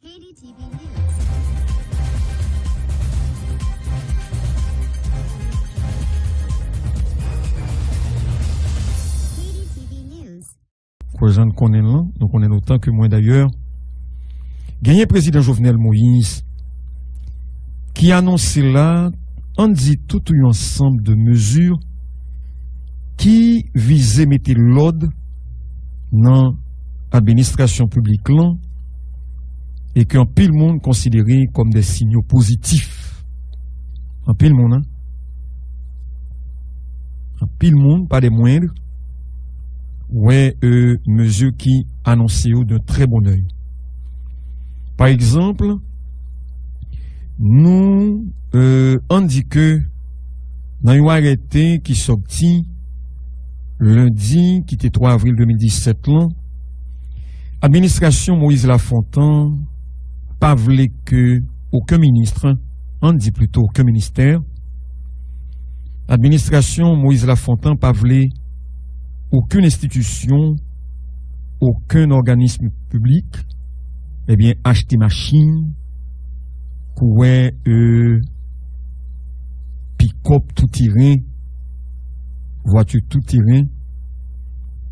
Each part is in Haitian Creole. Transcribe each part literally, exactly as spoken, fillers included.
Haiti T V News. Haiti T V News. Kòm jan n konnen l lan, nou konnen l otan ke mwen dayè, genyen prezidan Jovenel Moïse ki anonse la, ann di tout yon ansanm de mezi ki vize mete lòd nan administrasyon piblik lan e ke anpil moun konsidere kòm de sinyal pozitif. Anpil moun, an. Anpil moun, pa de mwenn, wè, euh, mezi ki anonse yo de trè bon èy. Pa egzanp, nou, euh, ann di ke nan yon arete ki sòti lendi, ki te twa avril de mil disèt lan, administrasyon Moïse Lafontant pa vle ke okenn minis, ann di plito okenn ministè, administrasyon Moïse Lafontant pa vle okenn enstitisyon, okenn òganis piblik, ebyen, achte machin, kouwè, euh, pikòp tou teren, vwati tou teren,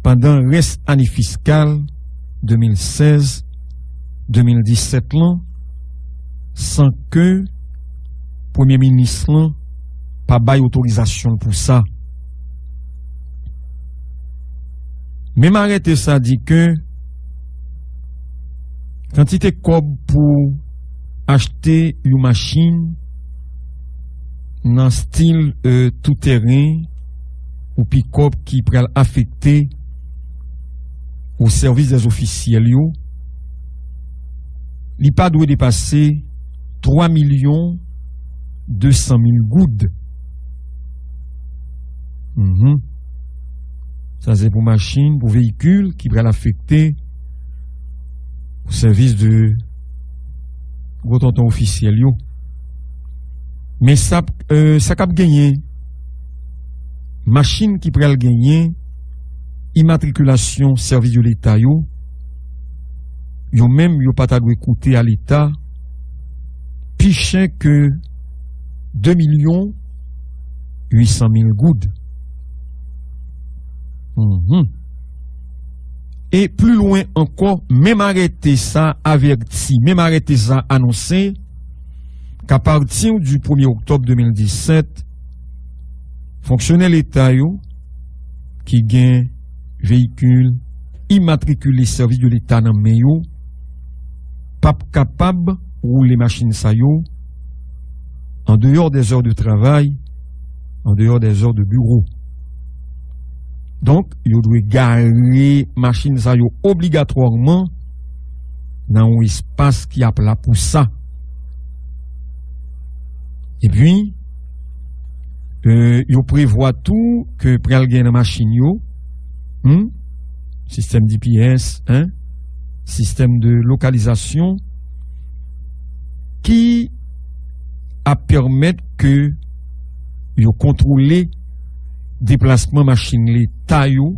pandan rès ane fiskal de mil sèz, de mil disèt lan, san ke premye minis lan pa bay otorizasyon l pou sa. Menm arete sa di ke kantite kòb pou achte yon machin nan estil, euh, tou teren ou pikòp ki pral afekte o sèvis dè ofisyèl yo, li pa dwe depase twa milyon de san mil goud. Mhm. Sa se pou machin, pou veyikil ki pral afekte o sèvis de gwo tonton ofisyèl yo. Men sa, euh, sa k ap genyen, machin ki pral genyen imatrikilasyon sèvis de Leta yo, yo menm, yo pa ta dwe koute a Leta pi chè ke de milyon uit san mil goud. Mhm. E pli lwen ankò, menm arete sa avèti, menm arete sa anonse, k'apati di premye oktòb de mil disèt, fonksyonè Leta yo ki gen veyikil imatrikile sèvis de Leta nan men yo p ap kapab woule machin sa yo an deyò dè zè de travay, an deyò dè zè de biwo. Donk, yo dwe gare machin sa yo obligatwèman nan yon espas ki ap la pou sa. Epi, euh, yo prevwa tou ke pral gen nan machin yo, hmm, sistèm G P S, hein, sistèm de lokalizasyon ki ap pèmèt ke yo kontwole deplasman machin Leta yo,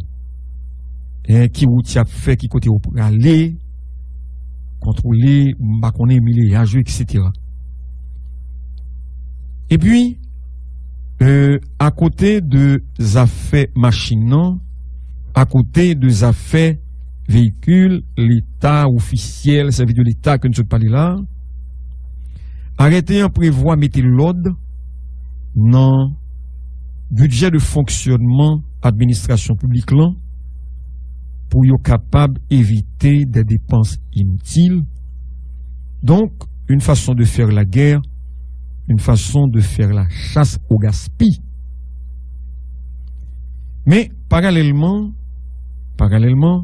eh, ki wout y ap fè, ki kote yo prale, kontwole, m pa konnen, mileyaj yo, etsetera. Epi, euh, akote de zafè machin nan, akote de zafè veyikil Leta, ofisyèl, sèvis de Leta ke n sot pale la, arete an prevwa mete lòd nan bidjè de fonksyònman administrasyon piblik lan pou yo kapab evite de depans initil. Donk, une façon de faire la guerre, une façon de faire la chasse au gaspillage. Men, paralèlman, paralèlman,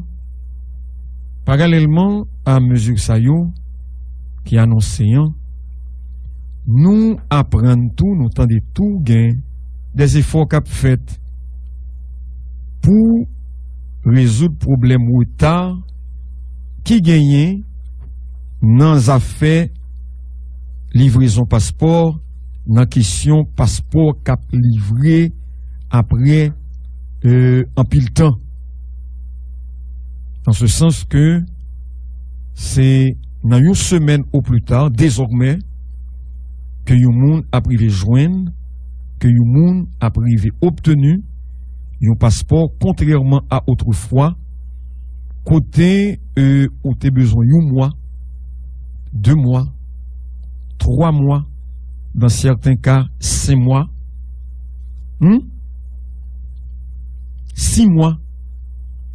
paralèlman a mezi sa yo ki anonse an, nou aprann tou, nou tande tou gen de efò k ap fèt pou rezoud pwoblèm reta ki genyen nan zafè livrezon paspò, nan kesyon paspò k ap livre apre, euh, anpil tan. An se sans ke se nan yon semèn o pli ta, dezòmè, ke yon moun ap rive jwenn, ke yon moun ap rive obteni yon paspò, kontrèman a otrefwa, kote, e, ou te bezwen yon mwa, de mwa, twa mwa, dans certains cas, senk mwa, hmm? Sis mwa,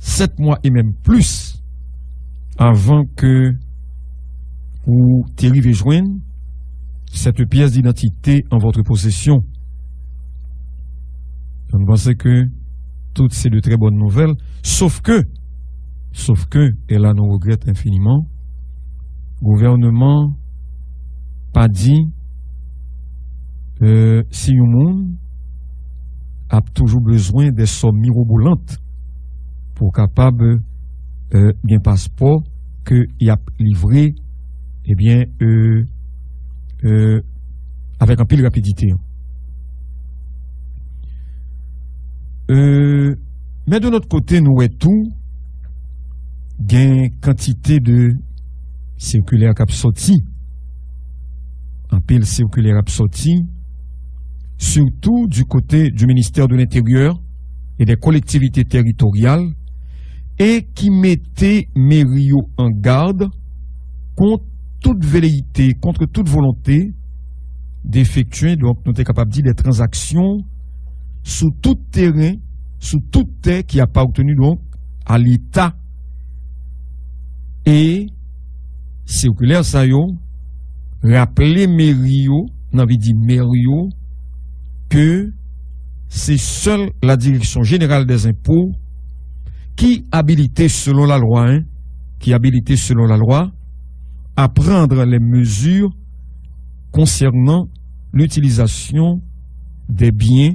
sèt mwa e menm plis avan ke ou te rive jwenn cette pièce d'identité en votre possession. Je pense que tout c'est de très bonnes nouvelles, sauf que, sauf que, et là nous regrettons infiniment, gouvènman pa di, euh, si yon moun ap toujou bezwen de sòm mirobolant pou kapab, euh, gen paspò ke y ap livre, ebyen, euh, euh, avèk anpil rapidite. Euh, men de lòt kote, nou wè tou, gen kantite de sikilè k ap sòti. Anpil sikilè ap sòti, surtout du côté du ministère de l'Intérieur et des collectivités territoriales, e ki mete meri yo an gad kont tout veleyite, contre toute volonté d'effectuer, donk nou te kapab di, de tranzaksyon sou tout teren, sou tout tè ki aparteni, donk, a Leta. E sikilè sa yo raple meri yo, n anvi di mè yo, ke se sèl la Direction Générale des Impôts ki abilite selon la lwa, hein, ki abilite selon la lwa à prendre les mesures concernant l'utilisation des biens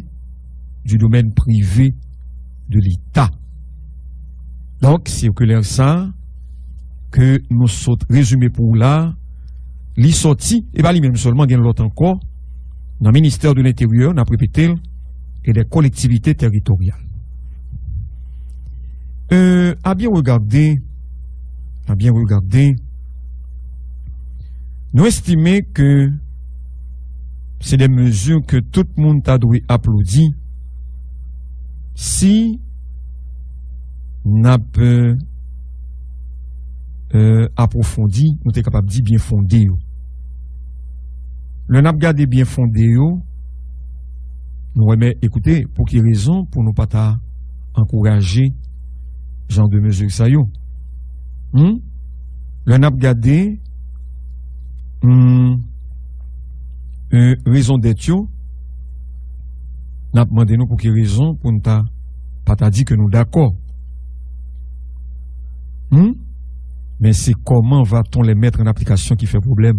du domaine privé de l'État. Donk, sikilè sa ke nou sot rezime pou ou la, li sòti, e pa li menm sèlman, gen lòt ankò, nan Ministère de l'Intérieur, n ap repete l, et des collectivités territoriales. Euh, à bien regarder, à bien regarder, nou estime ke se de mezi ke tout moun ta dwe aplodi si n ap, euh, euh, apwofondi, nou te kapab di byen fonde yo. Lè n ap gade byen fonde yo, nou wè, men ekoute, pou ki rezon pou nou pa ta ankouraje jan de mezi sa yo? Hmm? Lè n ap gade, hmm, euh, rezon dèt yo, n ap mande nou pou ki rezon pou n ta pa ta di ke nou dakò. Hmm? Men se comment va-t-on les mettre en application ki fè pwoblèm.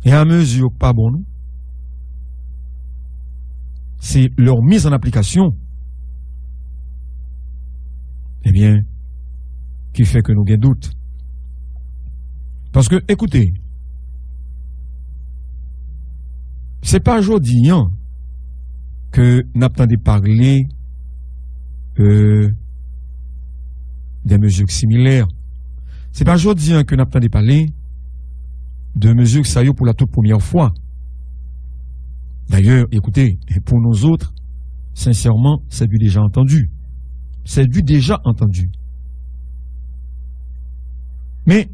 E a mezi yo k pa bon, non? Se leur mise en application, ebyen, ki fè ke nou gen dout. Paske, ekoute, se pa jodi an ke n ap tande pale, euh, de mezi similè. Se pa jodi an ke n ap tande pale de mezi sa yo pou la tout premyè fwa. D'ailleurs, écoutez, pour nous autres, sincèrement, c'est du déjà entendu. C'est du déjà entendu. Men,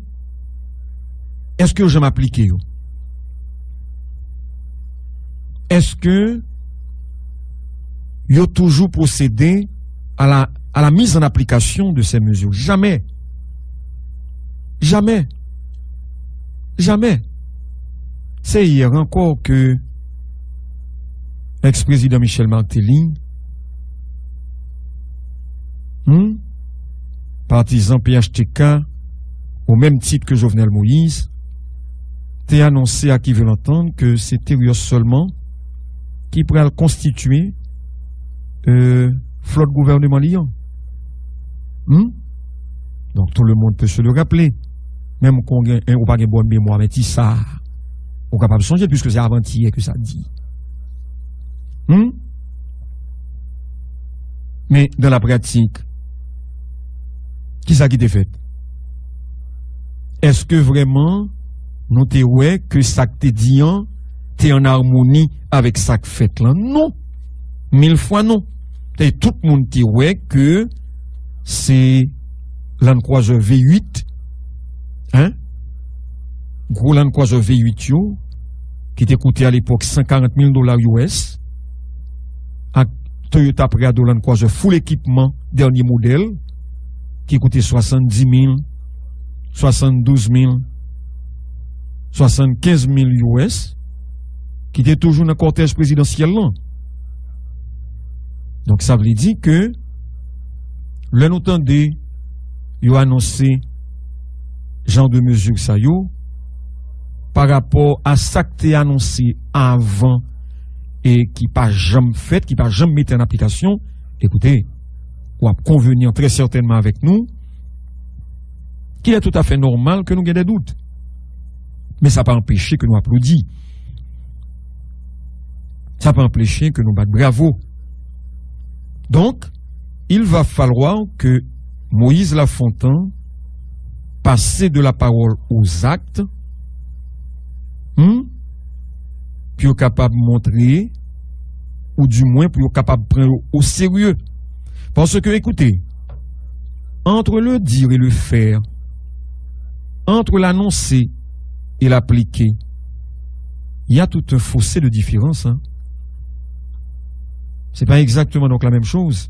èske yo janm aplike yo? Èske yo toujou pwosede à la, à la mise en application de ces mesures? Jamais. Jamais. Jamais. Se yè ankò ke èks-prezidan Michel Martelly, hmm, patizan P H T K, au même titre que Jovenel Moïse, te anonse à qui veut l'entendre ke se Thérios sèlman ki pral konstitye, euh, flòt gouvènman li an. Hmm? Donc, tout le monde peut se le rappeler. Menm kon gen, ou pa gen bòn memwa, men ti sa, ou kapab sonje, puisque c'est avant-hier que ça dit. Hmm? Men, dans la pratique, kisa ki te fèt? Èske vrèman nou te wè ke sa k te di an te ann amoni avèk sa k fèt lan? Non. Mil fwa non. Te tout moun te wè ke se Land Cruiser V uit, en, gwo Land Cruiser V uit yo, ki te koute alepòk san karant mil dola U S, ak Toyota Prado Land Cruiser full ekipman dènye modèl, ki koute swasanndis mil, swasanndouz mil, swasannkenz mil U S, ki te toujou nan kòtèj prezidansyèl lan. Donk, sa vle di ke lè nou tande yo anonse jan de mezi sa yo, pa rapò a sa k te anonse avan e ki pa janm fèt, ki pa janm mete an aplikasyon, ekoute, w ap konveni trè sètènman avèk nou, qu'il est tout à fait normal ke nou gen de dout. Men sa pa anpeche ke nou aplodi. Sa pa anpeche ke nou bat bravo. Donc, il va falloir que Moïse Lafontant passe de la parole aux actes, hmm, pou yo kapab montre, ou di mwen pou yo kapab pran yo o serye. Paske, ekoute, entre le dire et le faire, entre l'annoncer et l'appliquer, il y a tout un fossé de différence, hein. Se pa egzakteman donk la menm choz.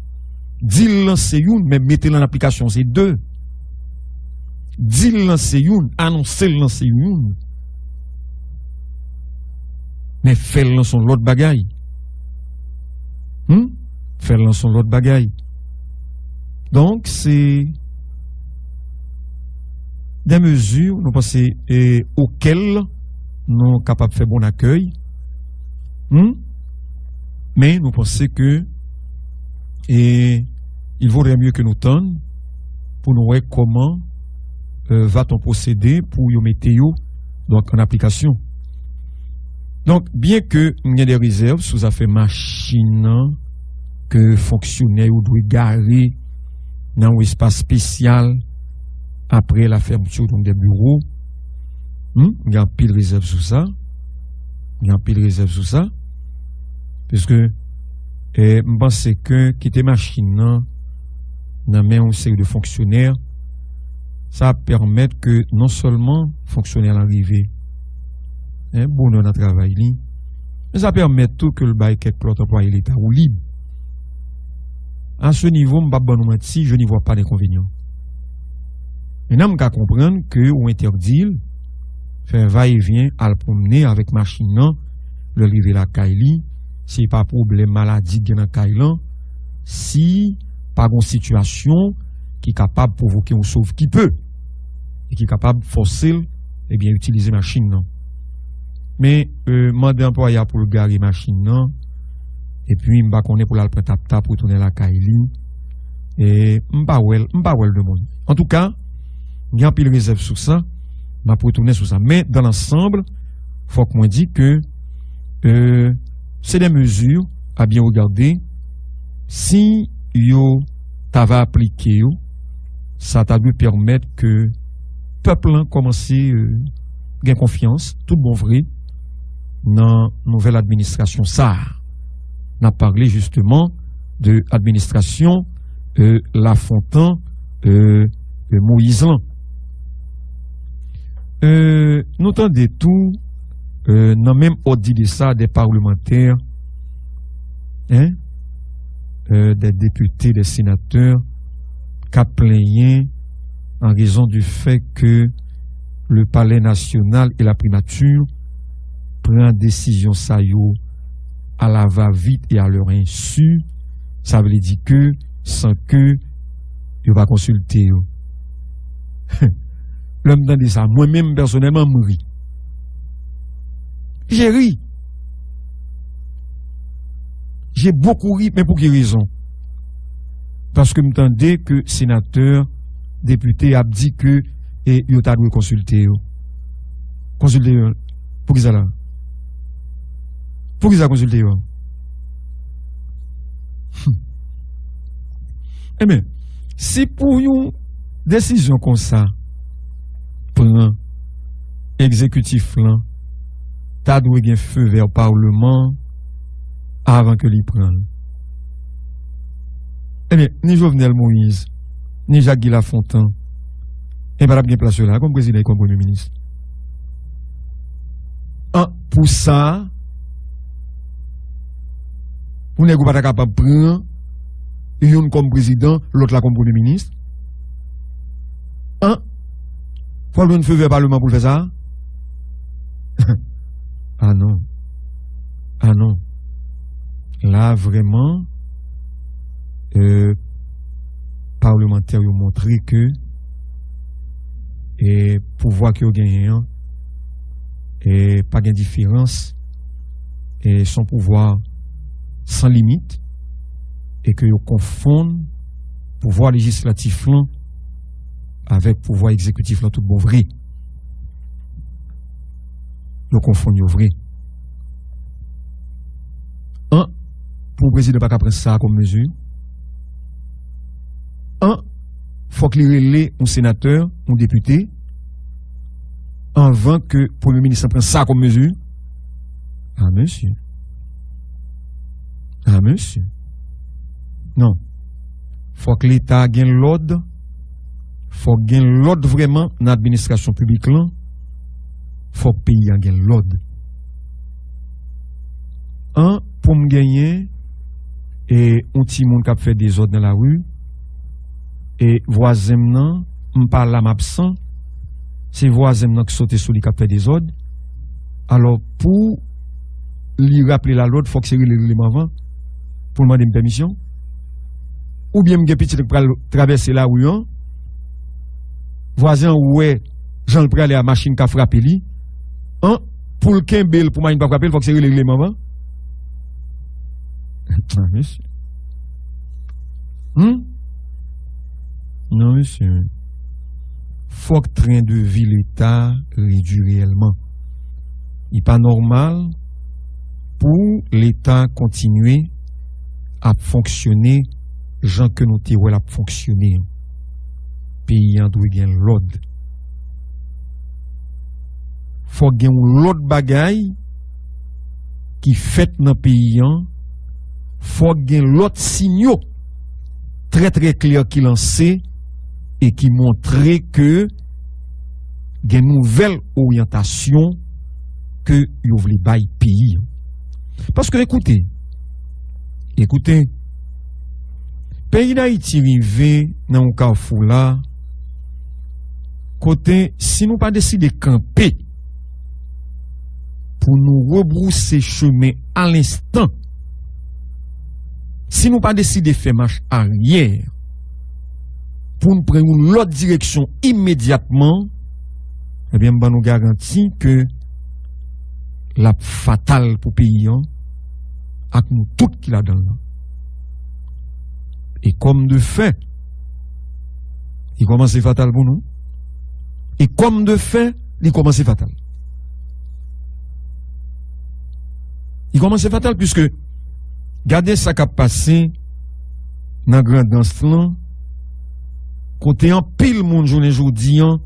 Di l lan se youn, men mete l an aplikasyon se de. Di l lan se youn, anonse l lan se youn. Men fè l lan se yon lòt bagay. Hmm? Fè l lan se yon lòt bagay. Donk, se de mezi nou panse, e, auxquelles nou kapab fè bon akèy. Hmm? Men nou panse ke, e, il vaudrait mieux ke nou tann pou nou wè kòman, e, va-t-on procéder pou yo mete yo, donk, an aplikasyon. Donk, byen ke m gen de rezèv sou zafè machin nan, ke fonksyonè yo dwe gare nan yon espas espesyal apre la fermeture, donk, de biwo. Hmm? M gen anpil rezèv sou sa. M gen anpil rezèv sou sa. Piske, e, m panse ke kite machin nan nan men yon seri de fonksyonè, sa ap pèmèt ke non sèlman fonksyonè lan rive, en, bonè nan travay li, men sa pèmèt tou ke l bay kèk lòt anplwaye Leta woulib. A se nivo, m p ap ban nou manti, je n'y vois pas d'inconvénient. Mentnan, m ka konprann ke ou entèdi l fè va e vyen, al pwonmne avèk machin nan, lè l rive lakay li, si pa pwoblèm maladi k gen nan kay lan, si pa gon sitiyasyon ki kapab pwovoke yon sovkipe e ki kapab fòse l, ebyen, itilize machin nan. Men, e, mande anplwaye a pou l gare machin nan, epi m pa konnen pou l al pran tap-tap, retounen lakay li. E m pa wè l, m pa wè l de moun. Antouka, m gen anpil rezèv sou sa, m ap retounen sou sa. Men, dans l'ensemble, fòk mwen di ke, e, se de mezi à bien regarder. Si yo ta va aplike yo, sa ta dwe pèmèt ke pèp lan kòmanse, e, gen konfyans, tout bon vre, nan nouvèl administrasyon sa a. N ap pale jisteman de administrasyon, e, Lafontan, e, e, Moyiz lan. E, nou tande tou, e, nan menm òd ide sa, de palmantè, en, e, de depite, de senatè, k ap plenyen an rezon di fè ke le Palais National et la Primature pran desizyon sa yo à la va-vite et à leur insu, sa vle di ke san ke yo pa konsilte yo. Lè m tande sa, mwen menm pèsonèlman, m ri. J'ai ri. J'ai beaucoup ri, men pou ki rezon? Paske m tande ke senatè, depite ap di ke, e, yo ta dwe konsilte yo. Konsilte yo. Poukisa la? Poukisa konsilte yo? Ebyen, si pou yon desizyon konsa, pran egzekitif lan, ta dwe gen feu vert palman an avan ke li pran l. Ebyen, ni Jovenel Moïse, ni Jacques Guy Lafontant, e pa t ap gen plas yo la kòm prezidan e kòm premye minis. An, pou sa, pou nèg ou pa ta kapab pran youn kòm prezidan, lòt la kòm premye minis. An, fò l jwenn feu vert palman pou l fè sa? Ah non. Ah non. La, vrèman, euh, palmantè yo montre ke, e, pouvwa ke yo genyen an, e, pa gen diferans, e, se yon pouvwa san limit, e ke yo konfonn pouvwa lejislatif lan avèk pouvwa egzekitif lan tout bon vre. Yo konfonn yo vre. An, pou yon prezidan pa ka pran sa kòm mezi. An, fòk li rele yon senatè, yon depite, anvan ke premye minis lan pran sa kòm mezi. A mesye. A mesye. Non. Fòk Leta gen lòd. Fòk gen lòd vrèman nan administrasyon piblik lan. Fòk peyi a gen lòd. An, pou m genyen, e, yon timoun k ap fè dezòd nan lari, e vwazen m nan, m pa la, m absan, se vwazen m nan k sote sou li k ap fè dezòd. Alò, pou li raple l a lòd, fòk se rele l, rele m anvan, pou l mande m pèmisyon. Oubyen m gen pitit k pral travèse lari an, vwazen an wè jan l prale a, machin ka frape li. An, pou l kenbe l, pou machin pa frape l, fòk se rele, rele m anvan. Non, mesye. Hmm? Non, mesye. Fòk tren de vi Leta redui reyèlman. Li pa nòmal pou Leta kontinye ap fonksyone jan ke nou te wè l ap fonksyone an. Peyi an dwe gen lòd. Fòk gen yon lòt bagay ki fèt nan peyi an. Fòk gen lòt sinyo trè, trè klè ki lanse e ki montre ke gen nouvèl oryantasyon ke yo vle bay peyi an. Paske, ekoute, ekoute, peyi Dayiti rive nan yon kafou la, kote si nou pa deside kanpe pou nou rebrouse chemen a lenstan, si nou pa deside fè mach aryè, pou n pran yon lòt direksyon imedyatman, ebyen, m ban nou garanti ke l ap fatal pou peyi an ak nou tout ki ladan l lan. E kòm de fè, li kòmanse fatal pou nou. E kòm de fè, li kòmanse fatal. Li kòmanse fatal, piske gade sa k ap pase nan Grandans lan, kote anpil moun jounen jodi an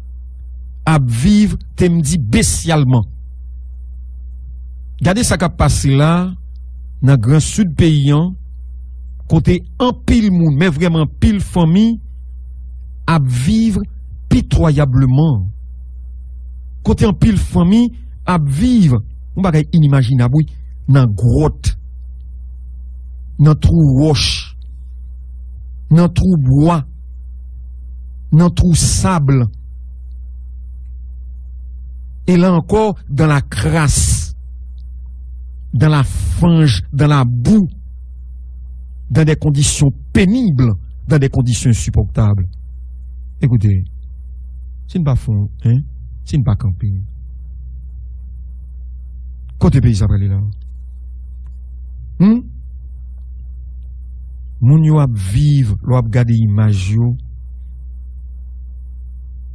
ap viv, te m di, besyalman. Gade sa k ap pase la nan Gran Sid peyi an, kote anpil moun, men vrèman anpil fanmi, ap viv pitwayableman. Kote anpil fanmi ap viv yon bagay inimajinab, wi, nan gwòt, nan twou wòch, nan twou bwa, nan twou sab. E la ankò, dans la crasse, dans la fange, dans la boue, dans des conditions pénibles, dans des conditions insupportables. Ekoute, si n pa fon, hein, si n pa kanpe, kote peyi sa prale la? Hmm? Moun yo ap viv, lè w ap gade imaj yo,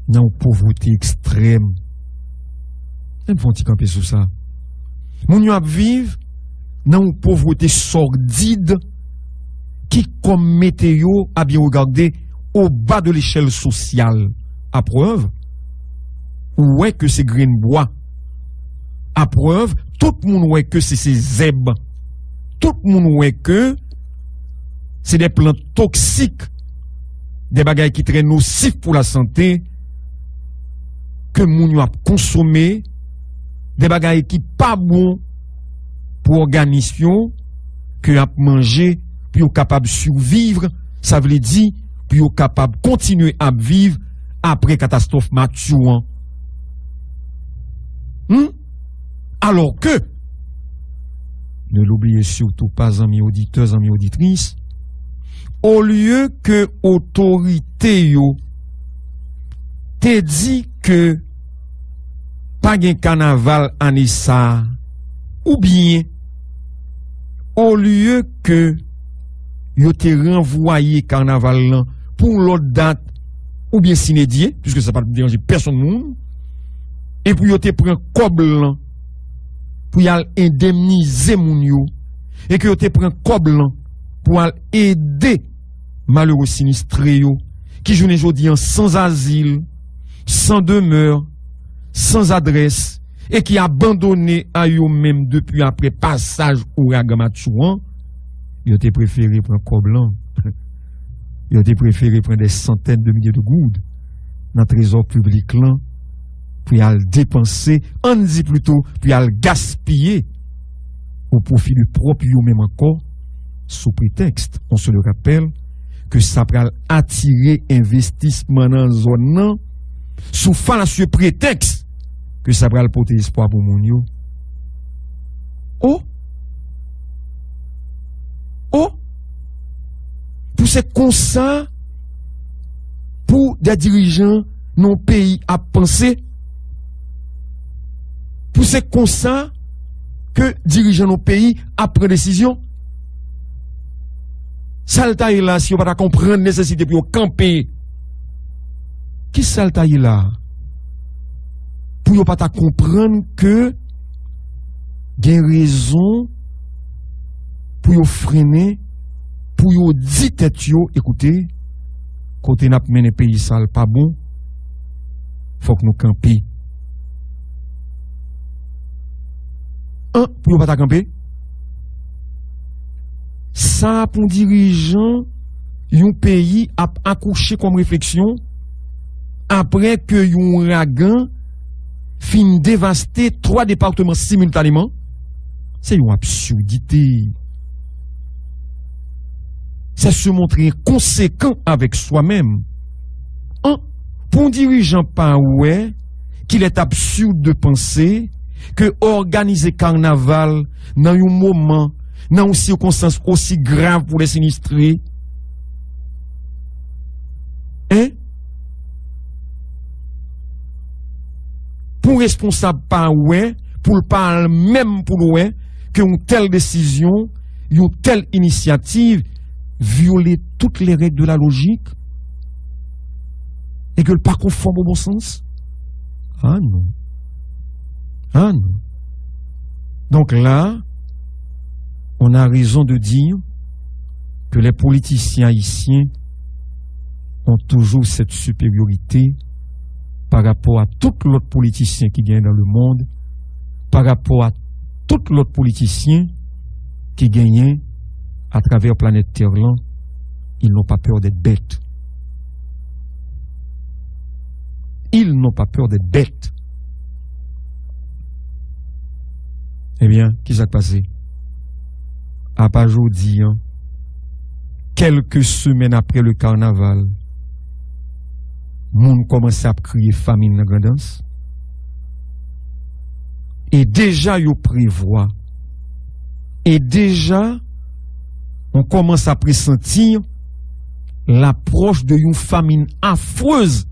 nan yon povrete ekstrèm. Ann fè yon ti kanpe sou sa. Moun yo ap viv nan yon povrete sòdid ki kòm mete yo, à bien regarder, au bas de l'échelle sociale. Aprèv, Ou wè ke se grenn bwa. Aprèv, tout moun wè ke se, se zèb. Tout moun wè ke se de plant toksik, de bagay ki trè nosif pou lasante, ke moun yo ap konsome, de bagay ki pa bon pou òganis yo, ke y ap manje pou yo kapab siviv, sa vle di pou yo kapab kontinye ap viv apre katastwòf Matthew an. Hmm? Alò ke, ne l'oubliez surtout pas, zanmi oditè, zanmi oditris, olye ke otorite yo te di ke pa gen kanaval ane sa a, oubyen olye ke yo te ranvwaye kanaval lan pou yon lòt dat, oubyen sinedye, piske sa pa t ap deranje pèsonn moun, e pou yo te pran kòb lan pou y al endemnize moun yo, e ke yo te pran kòb lan pou al ede malere sinistre yo, ki jounen jodi an san azil, san demè, san adrès, e ki abandone a yo menm depi apre pasaj ouragan Matthew an, yo te prefere pran kòb lan. Yo te prefere pran de santèn de milye de goud nan trezò piblik lan pou y al depanse, ann di plito, pou y al gaspiye o pwofi de pwòp yo menm ankò, sou pretèks, on se le rappelle, ke sa pral atire envestisman nan zòn nan sou falasye pretèks ke sa pral pote espwa pou moun yo. O! O! Pou se konsa pou de dirijan nan yon peyi ap panse, pou se konsa ke dirijan nan yon peyi ap pran desizyon. Sa l ta ye la si yo pa ta konprann nesesite pou yo kanpe? Kisa l ta ye la pou yo pa ta konprann ke gen rezon pou yo frennen, pou yo di tèt yo, ekoute, kote n ap mennen peyi sa l pa bon, fòk nou kanpe. An, pou yo pa ta kanpe? Sa pou dirijan yon peyi ap akouche kòm refleksyon apre ke yon ouragan fin devaste twa depatman similtaneman, se yon absurdite. C'est se montrer conséquent avec soi-même. An, pou yon dirijan pa wè qu'il est absurde de penser ke òganize kanaval nan yon moman, nan yon sikonstans osi grav pou lè sinistre, en? Pou responsab pa wè, pou l pa al menm pou l wè ke yon tèl desizyon, yon tèl inisyativ vyole toutes les règles de la logique e ke l pa konfòm o bon sans? Ah non. Ah non. Donc là, on a raison de dire que les politiciens haïtiens ont toujours cette supériorité par rapport à tout lòt politisyen ki genyen dans le monde, par rapport à tout lòt politisyen ki genyen atravè planèt tè lan. Ils n'ont pas peur d'être bêtes. Ils n'ont pas peur d'être bêtes. Ebyen, kisa k pase? Apa jodi an, kèlke semèn apre le kanaval, moun kòmanse ap kriye famin nan Grandans. E deja yo prevwa, e deja on kòmanse ap resanti lapwòch de yon famin afrez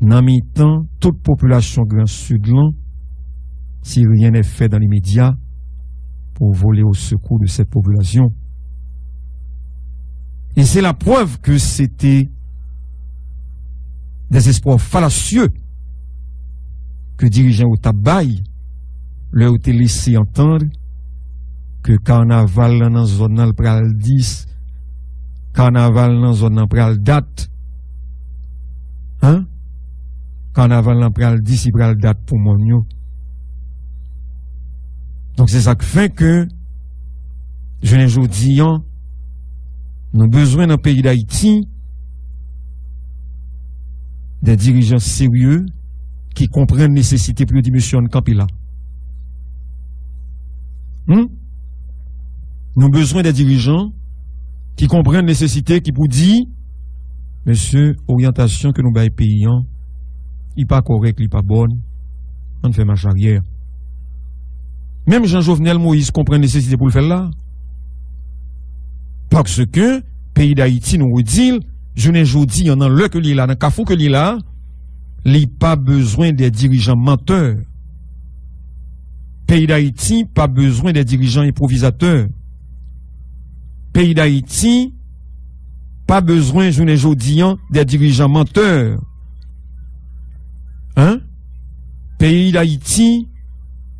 nan mitan tout popilasyon Gran Sid lan, si rien n'est fait dans l'immédiat pour voler au secours de cette population. Et c'est la preuve que c'était des espoirs fallacieux ke dirijan yo t ap bay lè yo te lese antann ke kanaval lan nan zòn nan l pral dis, kanaval nan zòn nan pral dat. Hein? Kanaval lan pral di si pral dat pou moun yo. Donk, se sa k fè ke, jounen jodi an, nou bezwen nan peyi Dayiti de dirijan serye ki konprann nesesite pou yo di mesye ann kanpe la. Hmm? Nou bezwen de dirijan ki konprann nesesite ki pou di, mesye, oryantasyon ke nou bay peyi an, li pa kòrèk, li pa bòn, ann fè mach aryè. Menm jan Jovenel Moïse konprann nesesite pou l fè l la. Paske peyi Dayiti, nou redi l, jounen jodi an, nan lè ke li ye la, nan kafou ke li ye la, li pa bezwen de dirijan mantè. Peyi Dayiti pa bezwen de dirijan enpwovizatè. Peyi Dayiti pa bezwen, jounen jodi an, de dirijan mantè. Hein? Peyi Dayiti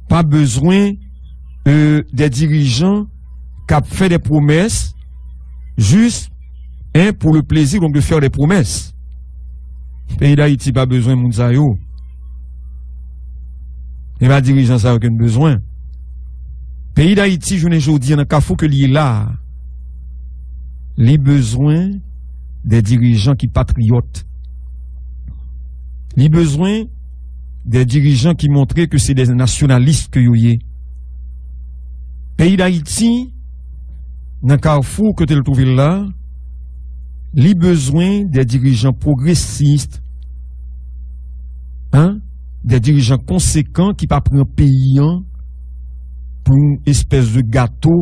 pa bezwen, euh, de dirijan k ap fè de pwomès jis, hein, pour le plaisir, donc, de faire des promesses. Peyi Dayiti pa bezwen moun sa yo. E pa dirijan sa yo ke n bezwen. Peyi Dayiti, jounen jodi an, nan kafou ke li ye la a, li bezwen de dirijan ki patriyòt. Li bezwen de dirijan ki montre ke se de nasyonalis ke yo ye. Peyi Dayiti, nan kafou kote l twouve l la, li bezwen de dirijan pwogresis, hein, de dirijan konsekan ki pa pran peyi an pou yon espès de gato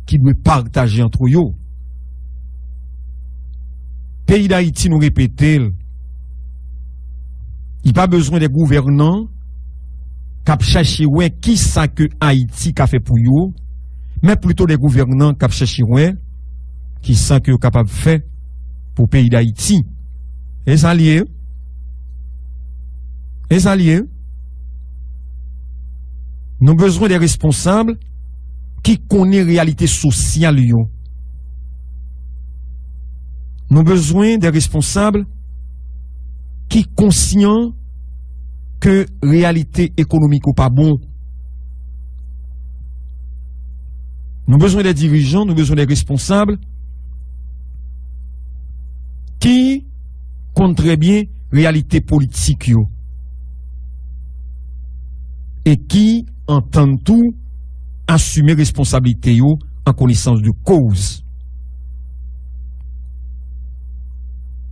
ki dwe pataje antre yo. Peyi Dayiti, nou repete l, li pa bezwen de gouvènan k ap chache wè kisa ke Ayiti ka fè pou yo, men plito de gouvènan k ap chache wè kisa ke yo kapab fè pou peyi Dayiti. E sa l ye. E sa l ye. Nou bezwen de responsab ki konnen reyalite sosyal yo. Nou bezwen de responsab ki konsyan ke reyalite ekonomik yo pa bon. Nou bezwen de dirijan, nou bezwen de responsab ki konn trè byen reyalite politik yo e ki antann tou asime responsablite yo an konesans de koz.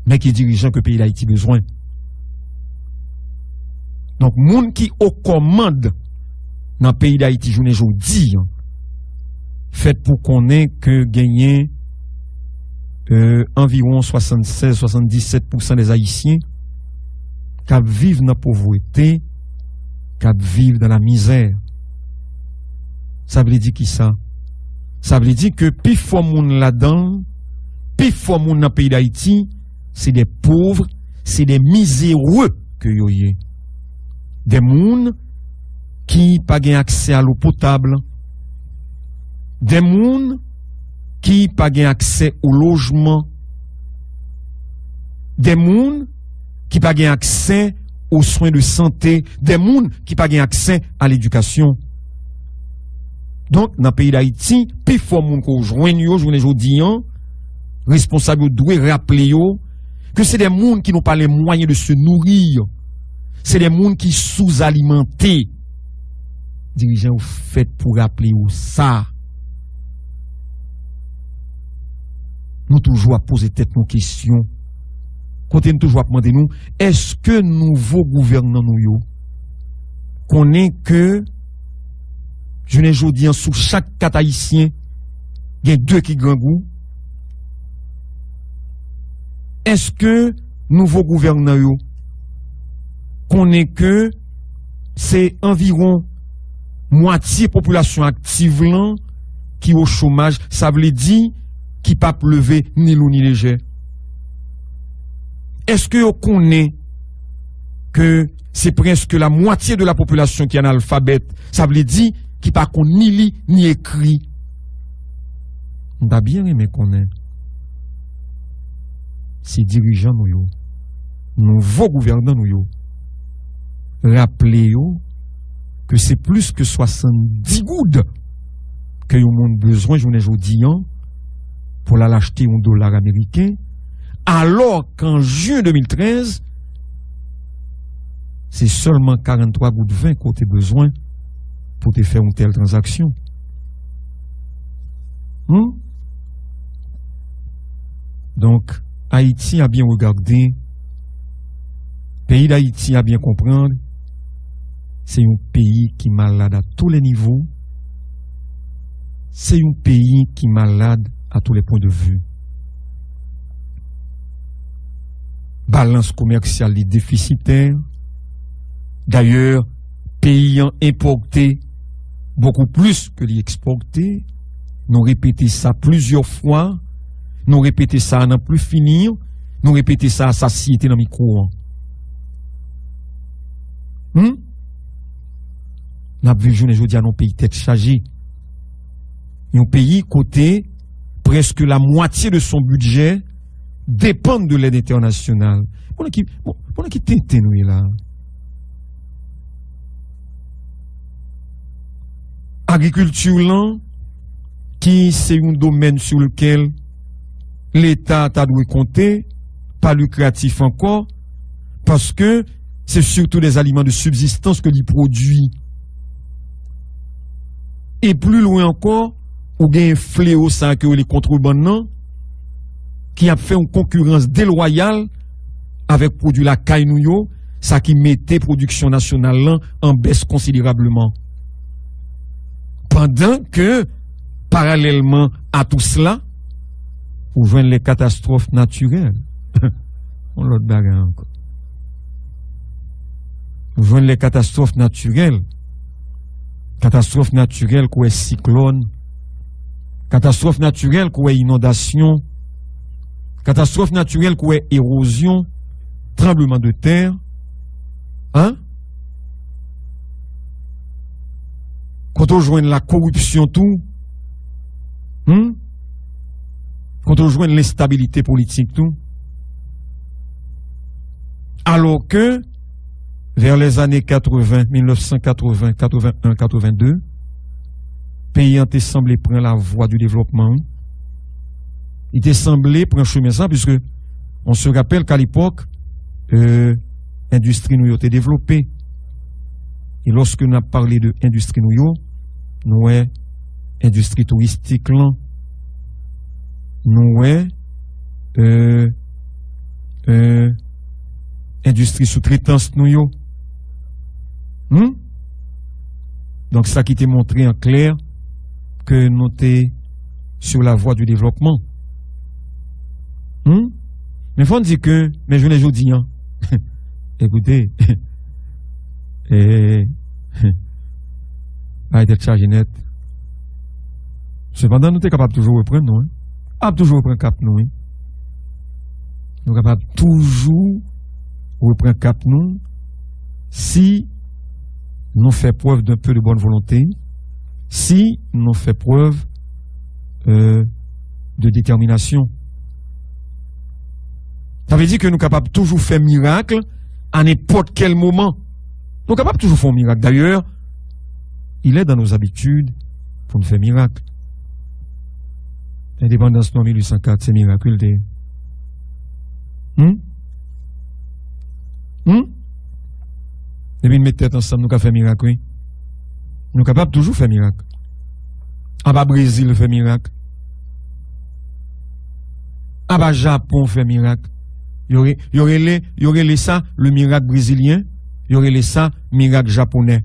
Men ki dirijan ke peyi Dayiti bezwen. Donk, moun ki o kòmand nan peyi Dayiti jounen jodi an, fèt pou konnen ke genyen, euh, anviwon swasannsèz, swasanndisèt pousan dè Ayisyen k ap viv nan povrete, k ap viv nan lamizè. Sa vle di kisa? Sa vle di ke pifò moun ladan l, pifò moun nan peyi Dayiti, se de pov, se de mizere ke yo ye. De moun ki pa gen aksè a lo potab, de moun ki pa gen aksè o lojman, de moun ki pa gen aksè o swen de sante, de moun ki pa gen aksè a ledikasyon. Donk, nan peyi Dayiti, pifò moun ke w jwenn yo, jounen jodi an, responsab yo dwe raple yo ke se de moun qui n'ont pas les moyens de se nourrir. Se de moun ki souzalimante. Dirijan yo fèt pou raple yo sa. Nou toujou ap poze tèt nou kesyon. Kote n toujou ap mande nou, èske nouvo gouvènan nou yo konnen ke jounen jodi an, sou chak kat Ayisyen, gen de ki grangou? Èske nouvo gouvènan yo konnen ke se anviwon mwatye popilasyon aktiv lan ki o chomaj, sa vle di ki p ap leve ni lou ni lejè? Èske yo konnen ke se prèske la mwatye de la popilasyon ki analfabèt, sa vle di ki pa konn ni li ni ekri? M ta byen renmen konnen si dirijan nou yo, nouvo gouvènan nou yo, raple yo ke se plis ke swasanndis goud ke yon moun bezwen jounen jodi an pou l al achte yon dola ameriken, alò ke an jen de mil trèz, se sèlman karanntwa goud ven ke w te bezwen pou w te fè yon tèl tranzaksyon. Hmm? Donk, Ayiti a byen regade, peyi Dayiti a byen konprann, se yon peyi ki malad a tou lè nivo, se yon peyi ki malad a tou lè pwen de vi. Balans komèsyal li defisitè. Dayè, peyi an enpòte bokou plis ke li ekspòte. Nou repete sa plizyè fwa. Nou repete sa nan pli fini. Nou repete sa a sasyete nan mikwo an. Hmm? N ap viv jounen jodi a nan yon peyi tèt chaje. Yon peyi kote prèske la mwatye de son bidjè depann de lèd entènasyonal. Bon, nan ki, bon, bon, nan ki tenten nou ye la? Agrikilti lan, ki se yon domèn sou lekèl Leta ta dwe konte, pa likratif ankò, paske se sitou des aliments de subsistance ke li pwodui. E pli lwen ankò, ou gen fleo sa ke yo rele kontrebann nan, ki ap fè yon konkirans delwayal avèk pwodui lakay nou yo, sa ki mete pwodiksyon nasyonal lan an bès konsiderableman. Pandan ke, paralèlman a tou sela, ou jwenn les catastrophes naturelles. Yon lòt bagay ankò. Ou jwenn les catastrophes naturelles. Katastwòf natirèl, kwè siklòn, katastwòf natirèl, kwè inondasyon, katastwòf natirèl, kwè ewozyon, tranbleman de tè, hein? Kote w jwenn la koripsyon tou, hmm? Kote w jwenn lenstabilite politik tou. Alò ke, vè lèzane katreven, mil nèf san katreven, katreven en, katreven de, peyi an te sanble pran lavwa di devlòpman, wi. Li te sanble pran chemen sa, puiske on se rapèl k'a lepòk, euh, endistri nou yo te devlope. E lòske n ap pale de endistri nou yo, nou wè endistri touristik lan, nou wè, euh, euh, endistri soutretans nou yo. Hmm? Donk, sa ki te montre an klè ke nou te sur la voie du développement. Hmm? Men fò n di ke, men jounen jodi an, ekoute, e, bagay tèt chaje nèt. Sepandan, nou te kapab toujou reprann nou, wi. Ap toujou reprann kap nou, wi. Nou kapab toujou reprann kap nou si nou fè prèv d'un peu de bonne volonté, si nou fè prèv, euh, de détermination. Sa vle di ke nou kapab toujou fè mirak a nenpòt kèl moman. Nou kapab toujou fè yon mirak. Dayè, il est dans nos habitudes pou n fè mirak. Endepandans nou an mil uit san kat, se mirak, wi, l te ye. Hmm? Hmm? Depi n met tèt ansanm, nou ka fè mirak, wi. Nou kapab toujou fè mirak. Apa Brezil fè mirak. Apa Japon fè mirak. Yo re-, yo rele, yo rele sa le miracle brésilien, yo rele sa mirak japonè.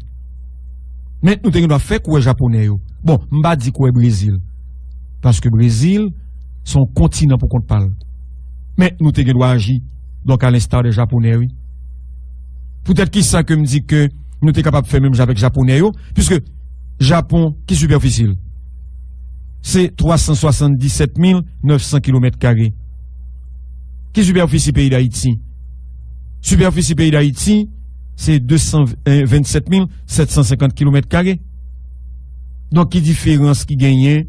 Men nou te gen dwa fè kwè japonè yo. Bon, m pa di kwè Brezil. Paske Brezil, se yon kontinan pou kont pa l. Men nou te gen dwa aji, donk, à l'instar des Japonais, wi. Poutèt kisa ke m di ke nou te kapab fè menm jan avèk japonè yo, puiske Japon, ki sipèfisi l? Se twa san swasanndisèt mil nèf san kilomèt kare. Ki sipèfisi peyi Dayiti? Sipèfisi peyi Dayiti, se de san vennsèt mil sèt san senkant kilomèt kare. Donk, ki diferans ki genyen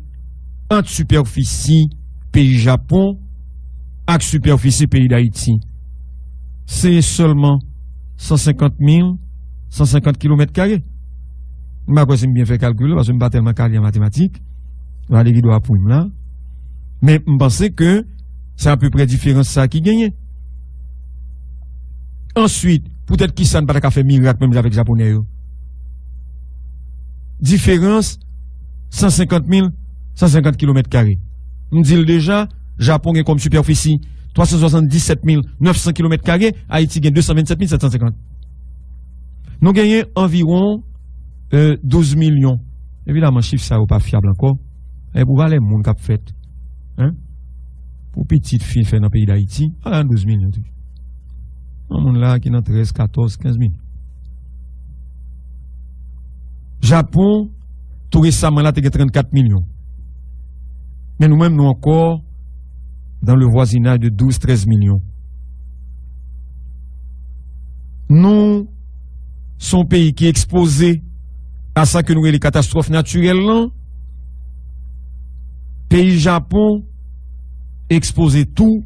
ant sipèfisi peyi Japon ak sipèfisi peyi Dayiti? Se sèlman san senkant mil san senkant kilomèt kare. M pa kwè si m byen fè kalkil la, paske m pa tèlman kale an matematik. Valery dwe apwi m la. Men m panse ke se apeprè diferans sa ki genyen. Answit, poutèt kisa n pa ta ka fè mirak menm jan avèk Japonè yo? Diferans san senkant mil, san senkant kilomèt kare. M di l deja, Japon gen kòm sipèfisi twa san swasanndisèt mil nèf san kilomèt kare, Ayiti gen de san vennsèt mil sèt san senkant. Nou genyen anviwon, euh, douz milyon. Evidaman, chif sa yo pa fyab ankò. E pou valè moun k ap fèt, hein? Pou pitit fi fè nan peyi Dayiti, ala douz milyon tou. Yon moun la ki nan trèz, katòz, kenz milyon. Japon, tou resaman la, te gen trannkat milyon. Men nou menm, nou ankò dans le voisinage de douz, trèz milyon. Nou, se yon peyi ki ekspoze a sa ke nou rele katastwòf natirèl lan. Peyi Japon ekspoze tou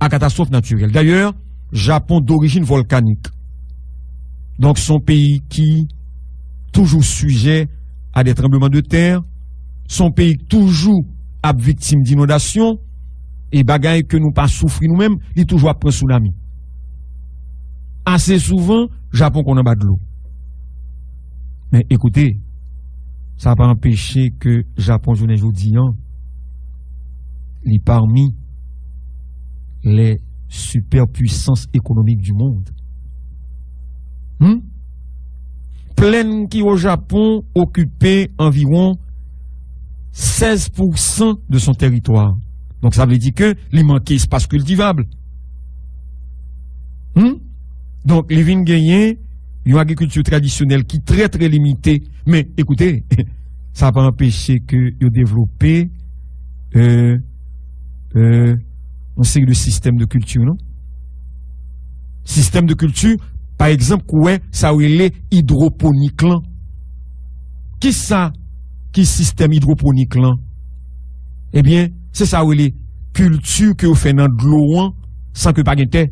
a katastwòf natirèl. Dayè, Japon dorijin vòlkanik. Donk, se yon peyi ki toujou sijè a de tranbleman de tè. Se yon peyi ki toujou ap viktim dinondasyon. E bagay ke nou pa soufri nou menm, li toujou ap pran tsunami. Ase souvan, Japon konn anba dlo. Men ekoute, sa pa anpeche ke Japon, jounen jodi an, li parmi les superpuissances économiques du monde. Hmm? Plèn ki o Japon okipe anviwon sèz pousan de son teritwa. Donk, sa vle di ke li manke espas kiltivab. Hmm? Donk, li vin genyen yon agrikilti tradisyonèl ki trè, trè limite. Men, ekoute, sa pa anpeche ke yo devlope, euh, euh, yon seri de sistèm de kilti, non? Sistèm de kilti, pa egzanp, kou wè sa yo rele idwoponik lan. Kisa ki sistèm idwoponik lan? Ebyen, se sa yo rele kilti ke yo fè nan dlo an san ke pa gen tè.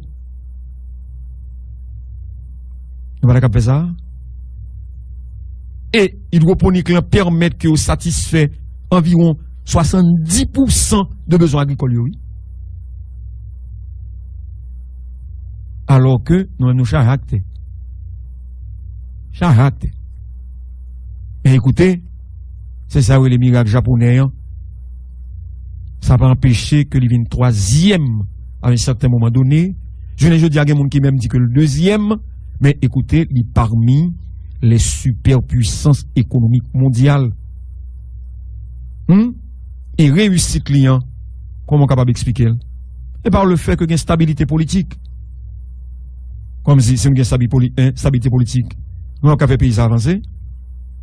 Nou pa ta kab fè sa? E idwoponik lan pèmèt ke yo satisfè anviwon swasanndis pousan de bezwen agrikòl yo, wi. Alò ke nou menm nou chaje ak tè. Chaje ak tè. Men ekoute, se sa yo rele mirak japonè an. Sa pa anpeche ke li vin twazyèm a yon sèten moman done. Jounen jodi a, gen moun ki menm di ke l dezyèm. Men ekoute, li parmi les superpuissances économiques mondiales. Hmm? E reyisit li an, kòman w kapab eksplike l? E pa le fè ke gen stabilite politik. Kòmsi, si nou gen stabi-, poli-, en, stabilite politik, nou ap ka fè peyi sa avanse?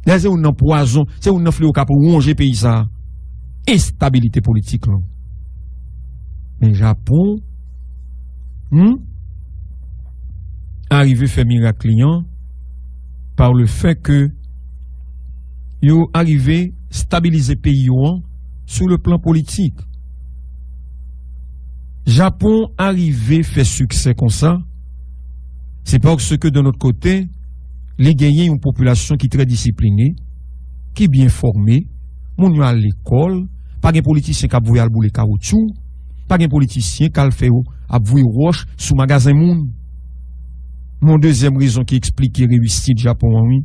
Dayè, se youn nan pwazon, se youn nan fleo k ap wonje peyi sa. Enstabilite politik lan. Men Japon, hmm, arive fè mirak li an par le fait que yo arive stabilize peyi yo an sou le plan politik. Japon arive fè siksè konsa, se paske de lòt kote, li genyen yon popilasyon ki trè disipline, ki byen fòme, moun yo al lekòl, pa gen politisyen k ap voye al boule kawotchou, pa gen politisyen k al fè yo ap voye wòch sou magazen moun. Yon dezyèm rezon ki eksplike reyisit Japon an, wi.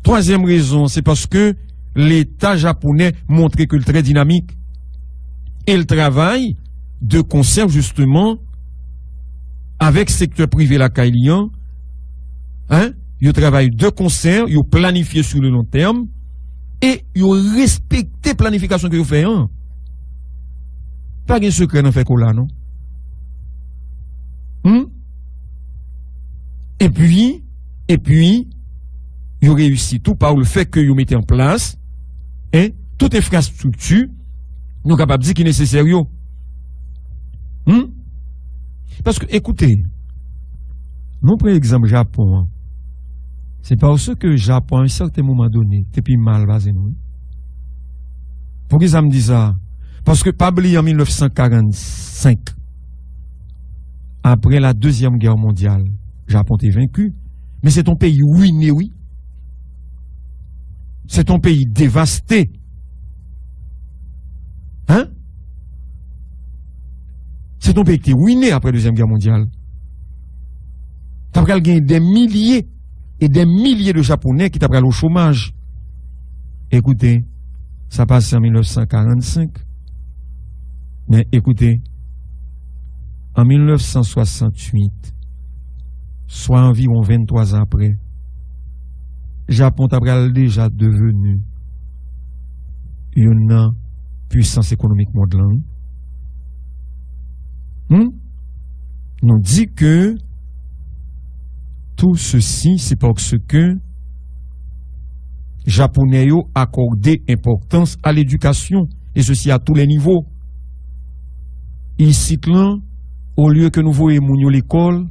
Twazyèm rezon, se paske Leta japonè montre ke l trè dinamik e l travay de konsè, jisteman, avèk sektè prive lakay li an, en, yo travay de konsè, yo planifye sou le long tèm, e yo respekte planifikasyon ke yo fè an. Pa gen sekrè nan fè kola, non. Hmm? Epi, epi, yo reyisi tou pa le fè ke yo mete an plas, en, tout enfrastrikti, nou kapab di ki nesesè yo. Hmm? Paske, ekoute, nou pran egzanp Japon an. Se paske Japon, a yon sèten moman done, te pi mal pase nou. Poukisa m di sa? Paske pa bliye an mil nèf san karannsenk, apre la Dezyèm Gè Mondyal, Japon te venki. Men se t on peyi rine, wi. Se t on peyi devaste. Hein? Se t on peyi ki te rine apre Dezyèm Gè Mondyal. Ta pral gen dè milye e dè milye de Japonè ki ta pral o chomaj. Ekoute, sa pase an mil nèf san karannsenk. Men ekoute, an mil nèf san swasanntuit, swa anviwon venntwa zan apre, Japon ta pral deja deveni youn nan pwisans ekonomik mond lan, wi. Hmm? Nou di ke tout ceci, c'est parce que Japonais yo akòde enpòtans a ledikasyon, e sesi a tou lè nivo. Isit lan, olye ke nou voye moun yo lekòl,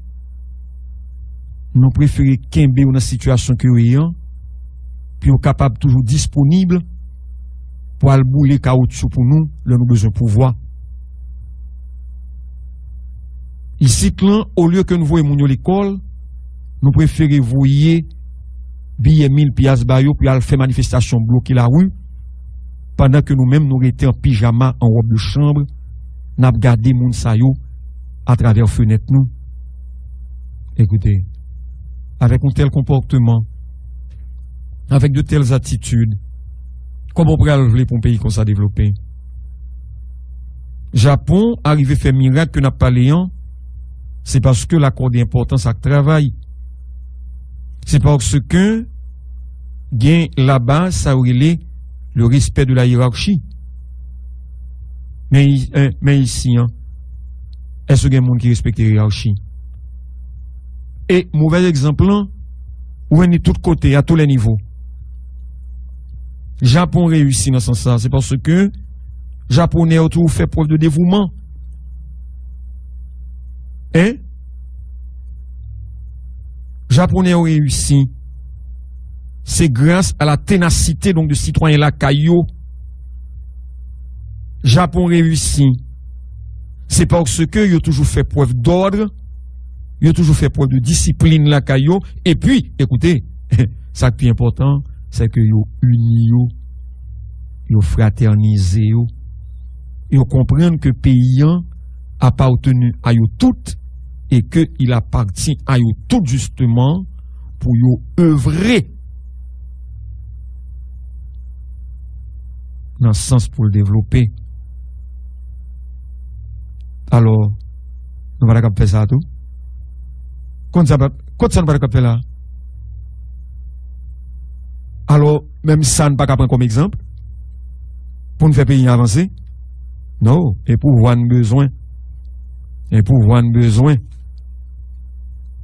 nou prefere kenbe yo nan sitiyasyon ke yo ye an, pou yo kapab toujou disponib pou al boule kawotchou pou nou lè nou bezwen pouvwa. Isit lan, olye ke nou voye moun yo lekòl, nou prefere voye biyè mil pyas ba yo pou y al fè manifestasyon, bloke lari, pandan ke nou menm nou rete an pijama, an wòb de chanm, n ap gade moun sa yo atravè fenèt nou. Ekoute, avèk yon tèl konpòteman, avèk de tèl atitid, kòman w pral vle pou yon peyi konsa devlope? Japon arive fè mirak ke n ap pale an, se paske l akòde enpòtans ak travay. Se paske gen laba sa yo rele le respect de la hiérarchie. Men, i- eh, men isi an, èske gen moun ki respekte yerachi? E movèz egzanp lan, ou jwenn li tout kote, a tou lè nivo. Japon reyisi nan sans sa, se paske Japonè yo toujou fè prèv de devouman. Hein? Japonè yo reyisi, se gras a la tenasite, donk, de sitwayen lakay yo. Japon reyisi, se paske yo toujou fè prèv dòd, yo toujou fè prèv de disiplin lakay yo, epi, ekoute, sa k pi enpòtan, se ke yo ini yo, yo fratènize yo, yo konprann ke peyi an appartenu à yo tout et que il appartient à yo tout, justement, pou yo evre nan sans pou l devlope. Alò, nou pa ta kab fè sa tou? Konn sa pa, konn sa nou pa ta kab fè la? Alò, menm sa n pa ka pran kòm egzanp pou n fè peyi an avanse? Non, e pouvwa n bezwen. E pouvwa n bezwen.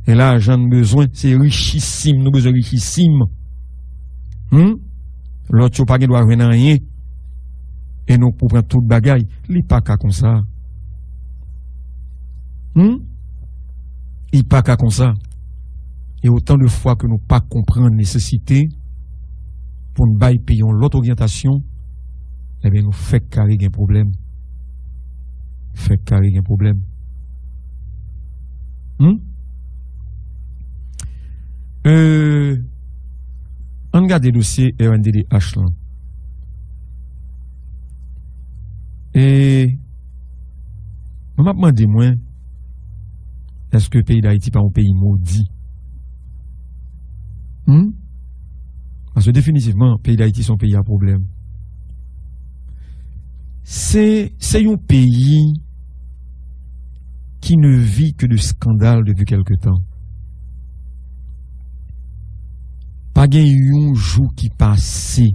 E lajan n bezwen. Se richisim, nou bezwen richisim. Hmm? Lòt yo pa gen dwa jwenn anyen. E nou pou pran tout bagay. Li pa ka konsa. Hmm? Li pa ka konsa. E otan de fwa ke nou pa konprann nesesite pou n bay peyi yon lòt oryantasyon, ebyen, nou fèk kare gen pwoblèm. Fèk kare gen pwoblèm. Hmm? Euh, ann gade dosye R N D D H lan. E mwen, m ap mande mwen, èske peyi Dayiti pa yon peyi modi? Hmm? Paske definitivman, peyi Dayiti se yon peyi a pwoblèm. Se, se yon peyi qui ne vit que de scandales depuis quelque temps. Pa gen yon jou ki pase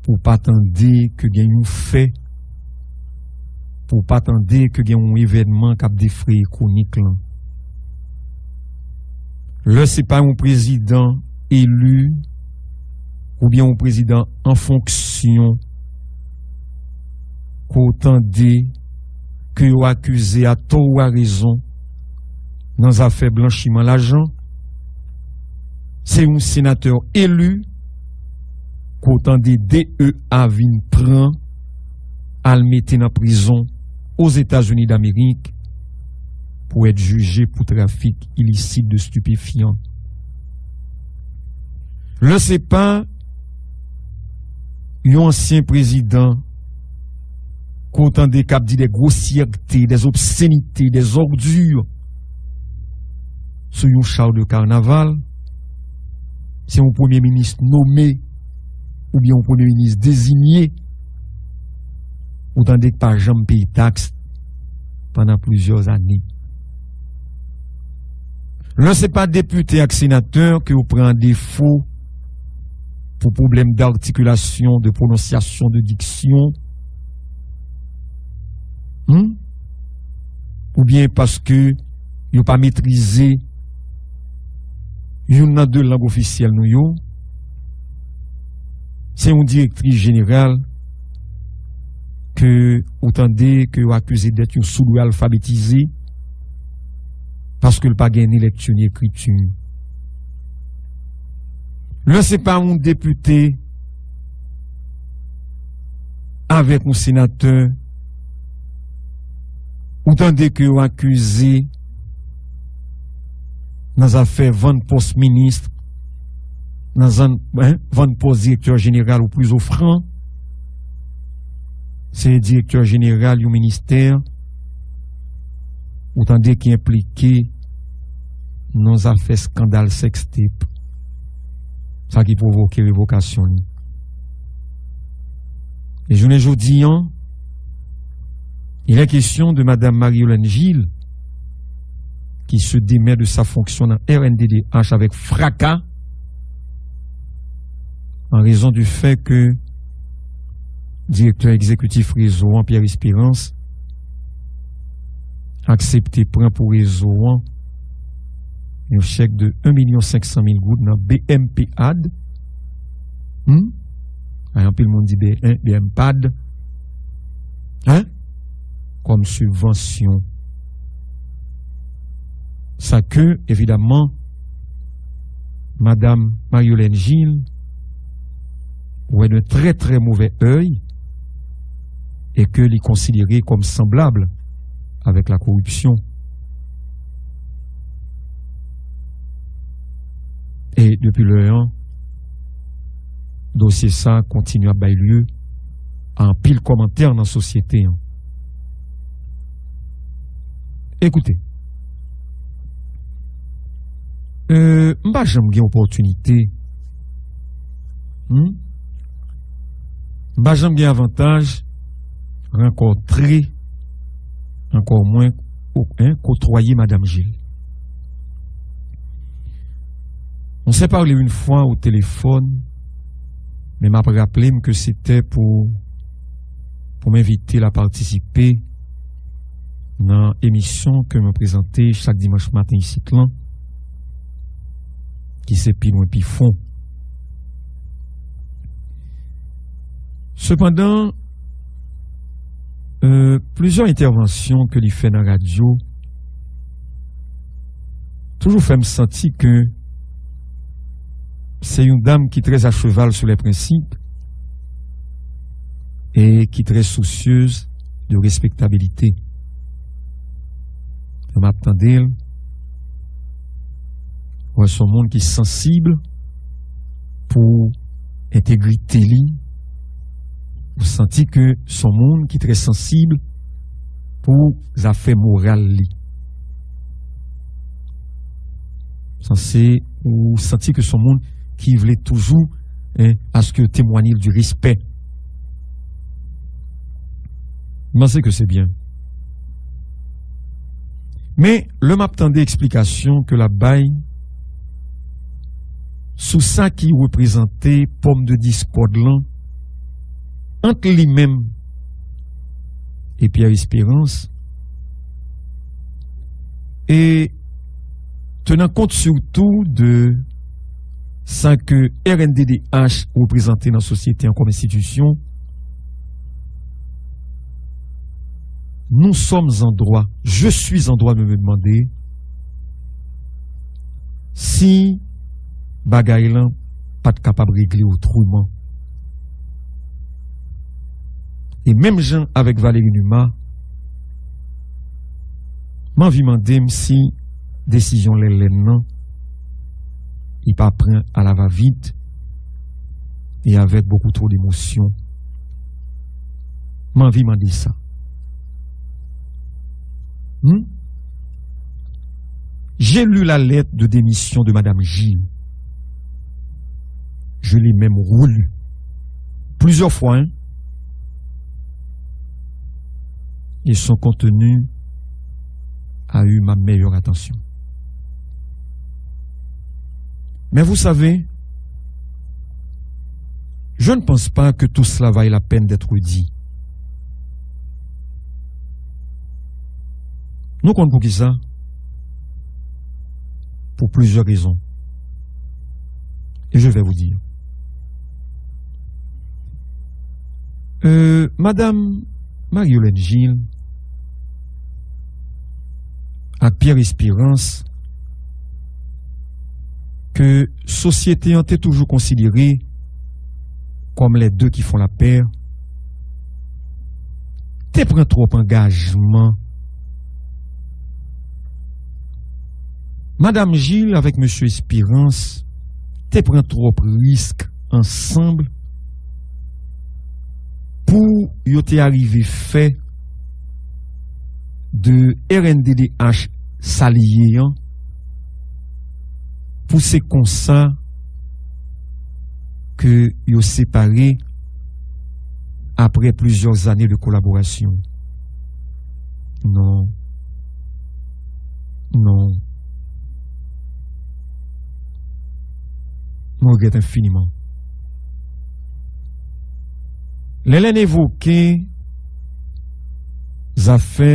pou w pa tande ke gen yon fè, pou w pa tande ke gen yon evènman k ap defreye kwonik lan. Lè se pa yon prezidan eli oubyen yon prezidan an fonksyon ke w tande ke yo akize a tò ou a rezon nan zafè blanchiman lajan, se yon senatè eli ke w tande D E A vin pran, al mete nan prizon Ozetazini Damerik, pour être jugé pour trafic illicite de stupéfiants. Lè se pa yon ansyen prezidan ke w tande k ap di des grossièretés, des obscénités, des ordures sou yon char de carnaval, se yon premye minis nome oubyen yon premye minis deziye, ou tande k pa janm peye taks pandan plizyè ane. Lè se pa depite ak senatè ke yo pran an defo pou pwoblèm d'articulation, de prononciation, de diction, hmm? Oubyen paske yo pa metrize youn nan de lang ofisyèl nou yo, se yon direktris jeneral ke ou tande ke yo akize dèt yon soud alfabetize paske l pa gen ni lèkti ni ekriti. Lè se pa yon depite avèk yon senatè, ou tande ke yo akize nan zafè vann pòs minis, nan zan, en, vann pòs direktè jeneral ou plis ofran, se direktè jeneral yon ministè, ou tande ki enplike nan zafè skandal sextape, sa ki pwovoke revokasyon li. E jounen jodi an, il est question de Madame Marie-Yolène Gilles, qui se démet de sa fonction dans R N D D H avec fracas, en raison du fait que direktè egzekitif rezo an, Pierre Espérance, aksepte pran pou rezo an yon chèk de un milyon senk san mil goud nan B M P A D. Hmm? Ay, anpil moun di B M, B M P A D. Hein? Kòm sibvansyon. Sa ke, evidaman, Madame Marie-Yolène Gilles wè d'un très, très mauvais œil e ke li konsidere kòm sanblab avèk la koripsyon. E depi lè an, dosye sa kontinye ap bay lye a anpil kòmantè nan sosyete an. Ekoute, euh, m pa janm gen opòtinite, hmm? M pa janm gen avantaj rankontre, ankò mwen, o-, en, kotwaye Madam Gilles. On s'est parlé une fois au téléphone, men m ap raple m ke se te pou, pou m envite l a patisipe nan emisyon ke mwen prezante chak dimanch maten isit lan, ki se Pi Lwen Pi Fon. Sepandan, euh, plizyè entèvansyon ke li fè nan radyo toujou fè m santi ke se yon dam ki trè a cheval sou lè prensip e ki trè sousyez de respektabilite. Lè m ap tande l, wè, se yon moun ki sansib pou entegrite li. Ou santi ke se yon moun ki trè sansib pou zafè moral li. Sanse, ou santi ke se yon moun ki vle toujou, en, aske yo temwanye l di respè. M panse ke se byen. Men, lè m ap tande eksplikasyon ke l ap bay sou sa ki reprezante pòm de diskòd lan ant li menm e Pierre Espérance, e tenant compte surtout de sa ke R N D D H reprezante nan sosyete an kòm enstitisyon, nous sommes en droit, je suis en droit de me demander si bagay lan pa t kapab regle otreman. E menm jan avèk Valéry Numa, M anvi mande m si desizyon Lèlèn nan, li pa pran alavavit e avèk beaucoup trop d'émotion. M anvi mande sa. Hmm? J'ai lu la lettre de démission de Madame Gilles. Je l'ai même relue plusieurs fois, hein. Et son contenu a eu ma meilleure attention. Mais vous savez, je ne pense pas que tout cela vaille la peine d'être dit. Nou konn poukisa? Pour plusieurs raisons. Et je vais vous dire. Euh, Madame Marie-Yolène Gilles ak Pierre Espérance, ke sosyete an te toujou konsidere comme les deux qui font la paire, te pran twòp angajman. Madame Gilles avèk Mesye Espérance te pran twòp risk ansanm pou yo te arive fè de R N D D H sa li ye an, pou se konsa ke yo separe après plusieurs années de collaboration. Non. Non. Mwen regrèt enfiniman. Lè Lèlèn evoke zafè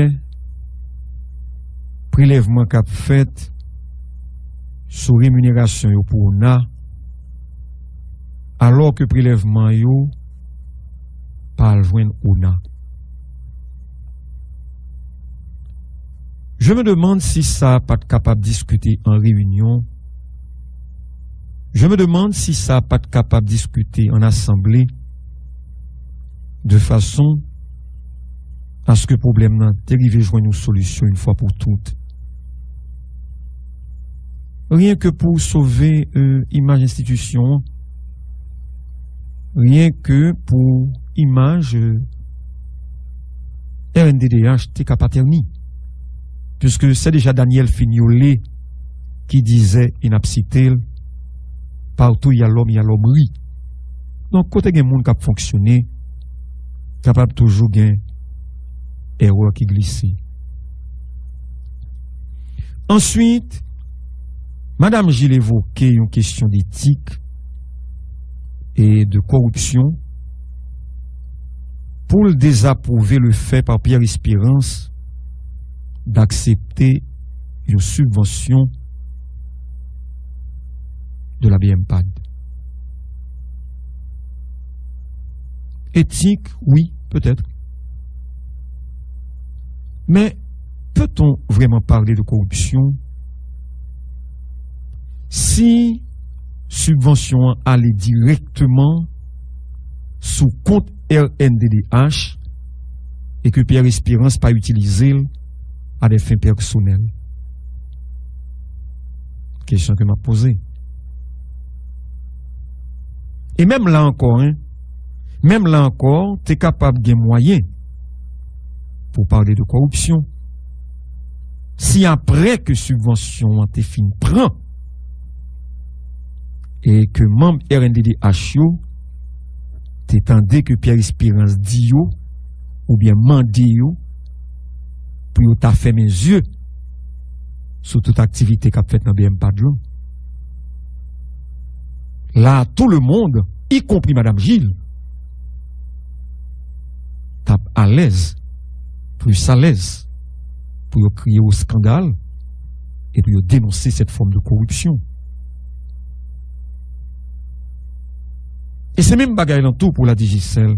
prelèvman k ap fèt sou reminerasyon yo pou ona, alò ke prelèvman yo pa al jwenn ona. Je me demande si sa pa t kapab diskite an reyinyon. Je me demande si sa pa t kapab diskite an asanble, de fason aske pwoblèm nan te rive jwenn yon solisyon yon fwa pou tout. Ryen ke pou sove, euh, imaj enstitisyon an, ryen ke pou imaj, euh, R N D D H te ka pa tèni. Puisque c'est déjà Daniel Fignolé qui disait, e n ap site l, partout il y a l'homme, il y a l'homme rit. Donk, kote gen moun k ap fonksyone, kapab toujou gen erè ki glise. Answit, Madam Gilles evoke yon kesyon detik e de koripsyon pou l dezapwouve le fait par Pierre Espérance d'aksepte yon sibvansyon de la B M PAD. Éthique, oui, peut-être. Mais peut-on vraiment parler de corruption si sibvansyon an ale dirèkteman sou kont R N D D H e ke Pierre Espérance pa itilize l à des fins personnelles? Kesyon ke m ap poze. E menm la ankò, en, menm la ankò, te kapab gen mwayen pou pale de koripsyon. Si apre ke sibvansyon an te fin pran, e ke manm R N D D H yo te tande ke Pierre Espérance di yo oubyen mande yo pou yo ta fèmen zye sou tout aktivite k ap fèt nan B M PAD lan. La, tout le monde, y compris Madame Gilles, t ap alèz, plis alèz, pou yo kriye au scandale e pou yo denonse cette forme de corruption. E se menm bagay lan tou pou la Digicel.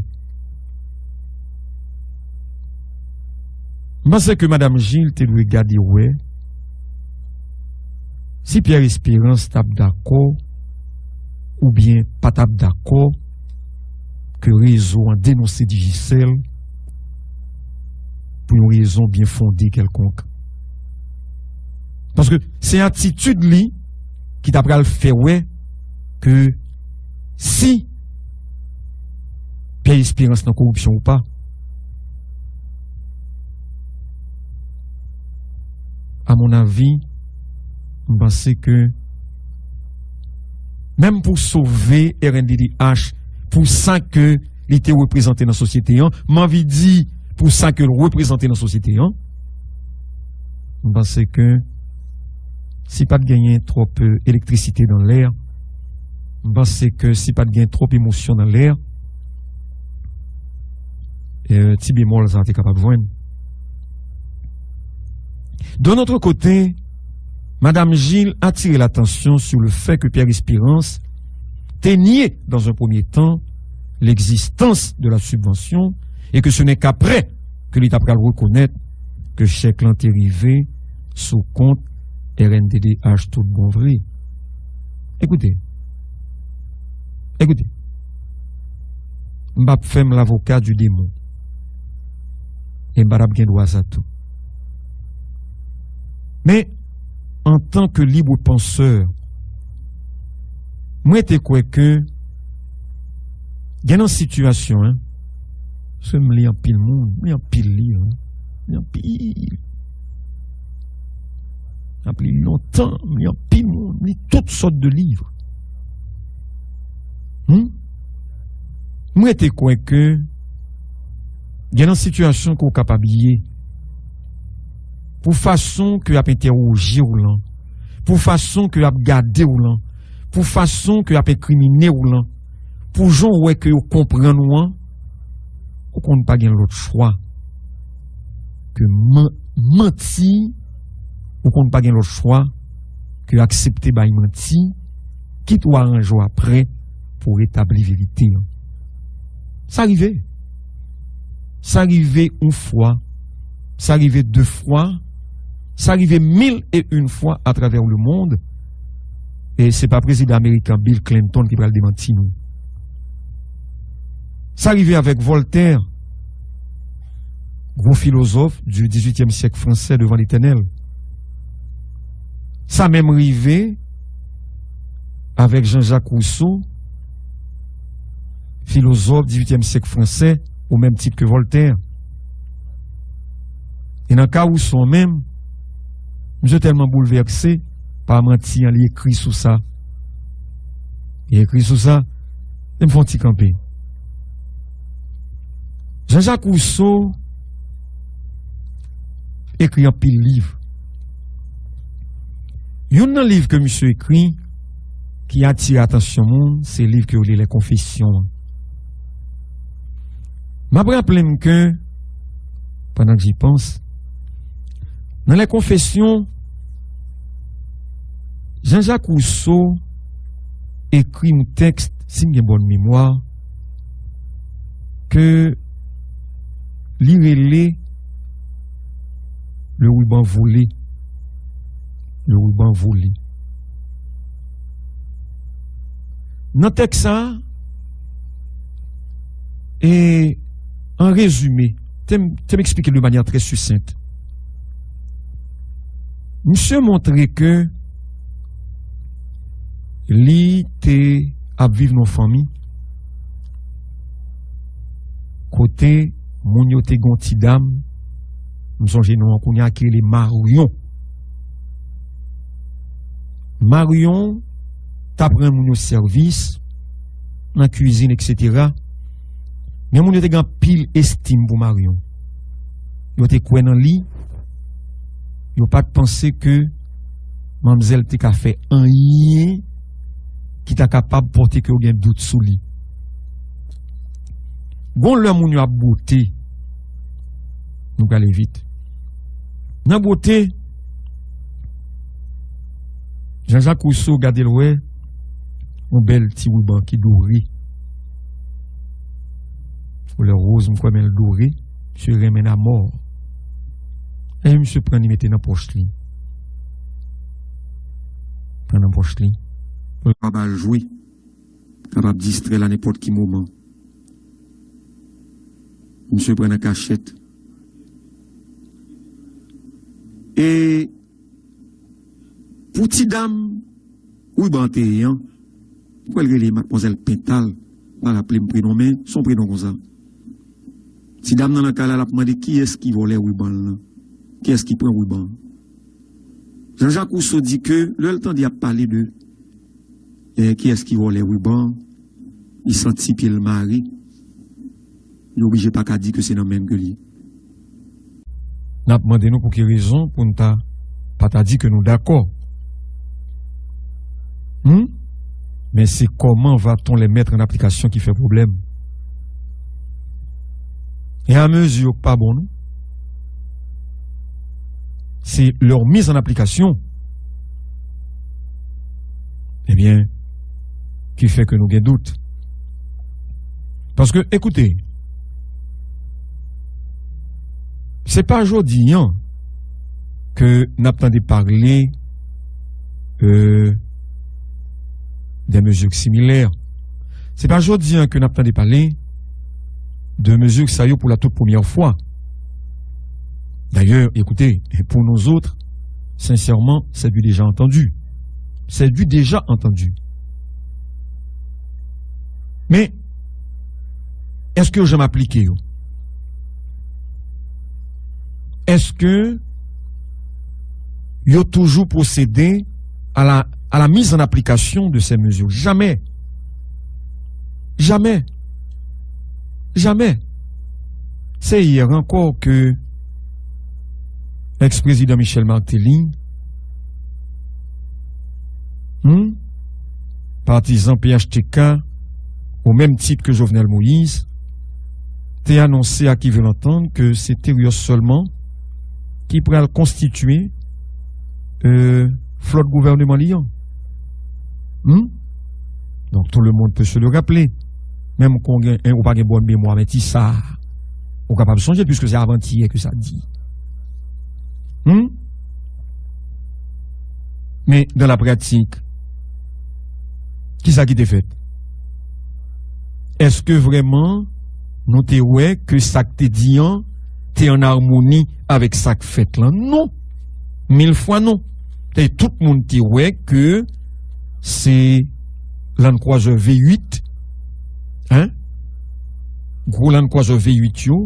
M panse ke Madam Gilles te dwe gade wè si Pierre Espérance t ap dakò oubyen pa t ap dakò ke rezo an denonse Digicel pou yon rezon byen fonde kèlkonk. Paske se atitid li ki ta pral fè wè ke si Pyè Esperans nan koripsyon ou pa, a mon avi, m panse ke menm pou sove R N D D H, pou sa ke li te reprezante nan sosyete an, m anvi di pou sa ke l reprezante nan sosyete an, m panse ke si pa t genyen twòp, euh, elektrisite nan lè, m panse ke si pa t gen twòp emosyon nan lè, euh, ti bemòl sa te kapab jwenn. D'un autre côté, Madame Gilles attire l'attention sur le fait que Pierre Espérance te nié dans un premier temps l'existence de la subvention et que ce n'est qu'après ke li ta pral rekonèt ke chèk lan te rive sou kont R N D D H tout bon vre. Ekoute, ekoute, m p ap fè m lavoka di demon. E m pa t ap gen dwa sa tou. Men, antan ke libre penseur, mwen te kwè ke gen nan sitiyasyon, en, paske m li anpil moun, m li anpil liv, en, m li anpil. M ap li lontan, m li anpil moun, m li tout sòt de liv. Hmm? Mwen te kwè ke gen nan sitiyasyon ke w kapab ye, pou fason ke y ap entèwoje w lan, pou fason ke y ap gade w lan, pou fason ke y ap enkrimine w lan, pou jan w wè ke yo konprann ou an, ou konn pa gen lòt chwa ke man-, manti, ou konn pa gen lòt chwa ke aksepte bay manti, kit ou aranje w aprè pou w retabli verite an. Sa rive. Sa rive yon fwa. Sa rive de fwa. Sa rive mil e yon fwa atravè lemonn. E se pa prezidan ameriken Bill Clinton ki pral demanti nou. Sa rive avèk Voltaire, gwo filozòf du dix-huitième siècle français devant l'Éternel. Sa menm rive avèk Jean-Jacques Rousseau, filozòf dizwityèm syèk fransè, o menm tit ke Voltaire. E nan ka Rousseau an menm, misye tèlman boulvèse pa manti an, li ekri sou sa. Li ekri sou sa. Lè m fè yon ti kanpe. Jean-Jacques Rousseau ekri anpil liv. Youn nan liv ke misye ekri ki atire atansyon moun, se liv ke yo rele Les Confessions an. M ap raple m ke, pandan ke j'y pense, nan Les Confessions, Jean-Jacques Rousseau ekri yon tèks, si m gen bòn memwa, ke li rele Le ruban volé. Le ruban volé. Nan tèks sa a, e, an rezime, te m, te m eksplike de manyè trè sisent. Misye montre ke li te ap viv nan yon fanmi kote moun yo te gen yon ti dam, m sonje non an kounye a, ki rele Maryon. Maryon t ap rann moun yo sèvis nan kwizin, etsetera. Men moun yo te gen anpil estim pou Maryon. Yo te kwè nan li. Yo pa t panse ke manmzèl te ka fè anyen ki ta kapab pòte ke yo gen dout sou li. Gon lè moun yo ap bwote. Nou prale vit. Nan bwote, Jean-Jacques Rousseau gade l wè yon bèl ti riban ki dore. Koulè woz, m kwè, men l dore. Misye renmen l amò. E misye pran li mete nan pòch li. Pran nan pòch li. Pou l kapab al jwe. Kapab distrè l a nenpòt ki moman. Misye pran nan kachèt. E Pou ti dam, riban an te ye an, m kwè l rele Madmwazèl Pental, m pa raple m prenon, men se yon prenon konsa. Ti dam nan nan kay la, l ap mande kiyès ki vòlè riban l lan, kiyès ki pran riban an. Jean-Jacques Rousseau di ke lè l tande y ap pale de, eh, kiyès ki vòlè riban an, li santi pye l mare. Li oblije pa ka di ke se nan men l ke l ye. N ap mande nou pou ki rezon pou n ta pa ta di ke nou dakò. Hmm? Men se comment va-t-on les mettre en application ki fè pwoblèm. E a mezi yo k pa bon, non? Se leur mise en application, ebyen, ki fè ke nou gen dout. Paske, ekoute, se pa jodi an ke n ap tande pale, euh, de mezi similè. Se pa jodi an ke n ap tande pale de mezi sa yo pou la tout premyè fwa. D'ailleurs, écoutez, pour nous autres, sincèrement, c'est du déjà entendu. C'est du déjà entendu. Men, èske yo janm aplike yo? Èske yo toujou pwosede à la, à la mise en application de ces mesures? Jamais. Jamais. Jamais. Se yè ankò ke ex-prezidan Michel Martelly, hmm, patizan P H T K, au même titre que Jovenel Moïse, te anonse à qui veut l'entendre ke se Thérios sèlman ki pral konstitye, euh, flòt gouvènman li an. Hmm? Donc, tout le monde peut se le rappeler. Menm kon gen, ou pa gen bòn memwa, men ti sa, ou kapab sonje, puiske se avantyè ke sa di. Hmm? Men, dans la pratique, kisa ki te fèt? Èske vrèman nou te wè ke sa k te di an te an amoni avèk sa k fèt lan? Non. Mil fwa non. Te tout moun te wè ke se Land Cruiser V uit, hein? Gwo Land Cruiser V uit yo,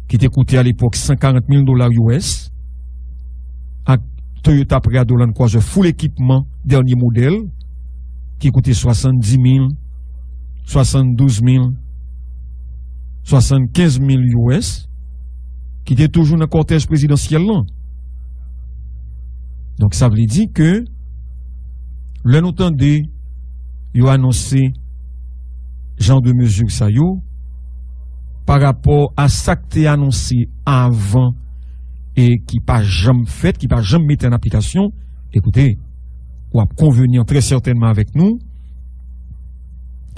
ki te koute a lepòk san karant mil dola U S, ak Toyota Prado Land Cruiser full ekipman, dènye modèl, ki koute swasanndis mil, swasanndouz mil, swasannkenz mil U S, ki te toujou nan kòtèj prezidansyèl lan. Donk, sa vle di ke lè nou tande yo anonse jan de mezi sa yo, pa rapò a sa k te anonse avan e ki pa janm fèt, ki pa janm mete an aplikasyon, ekoute, w ap konveni trè sètènman avèk nou,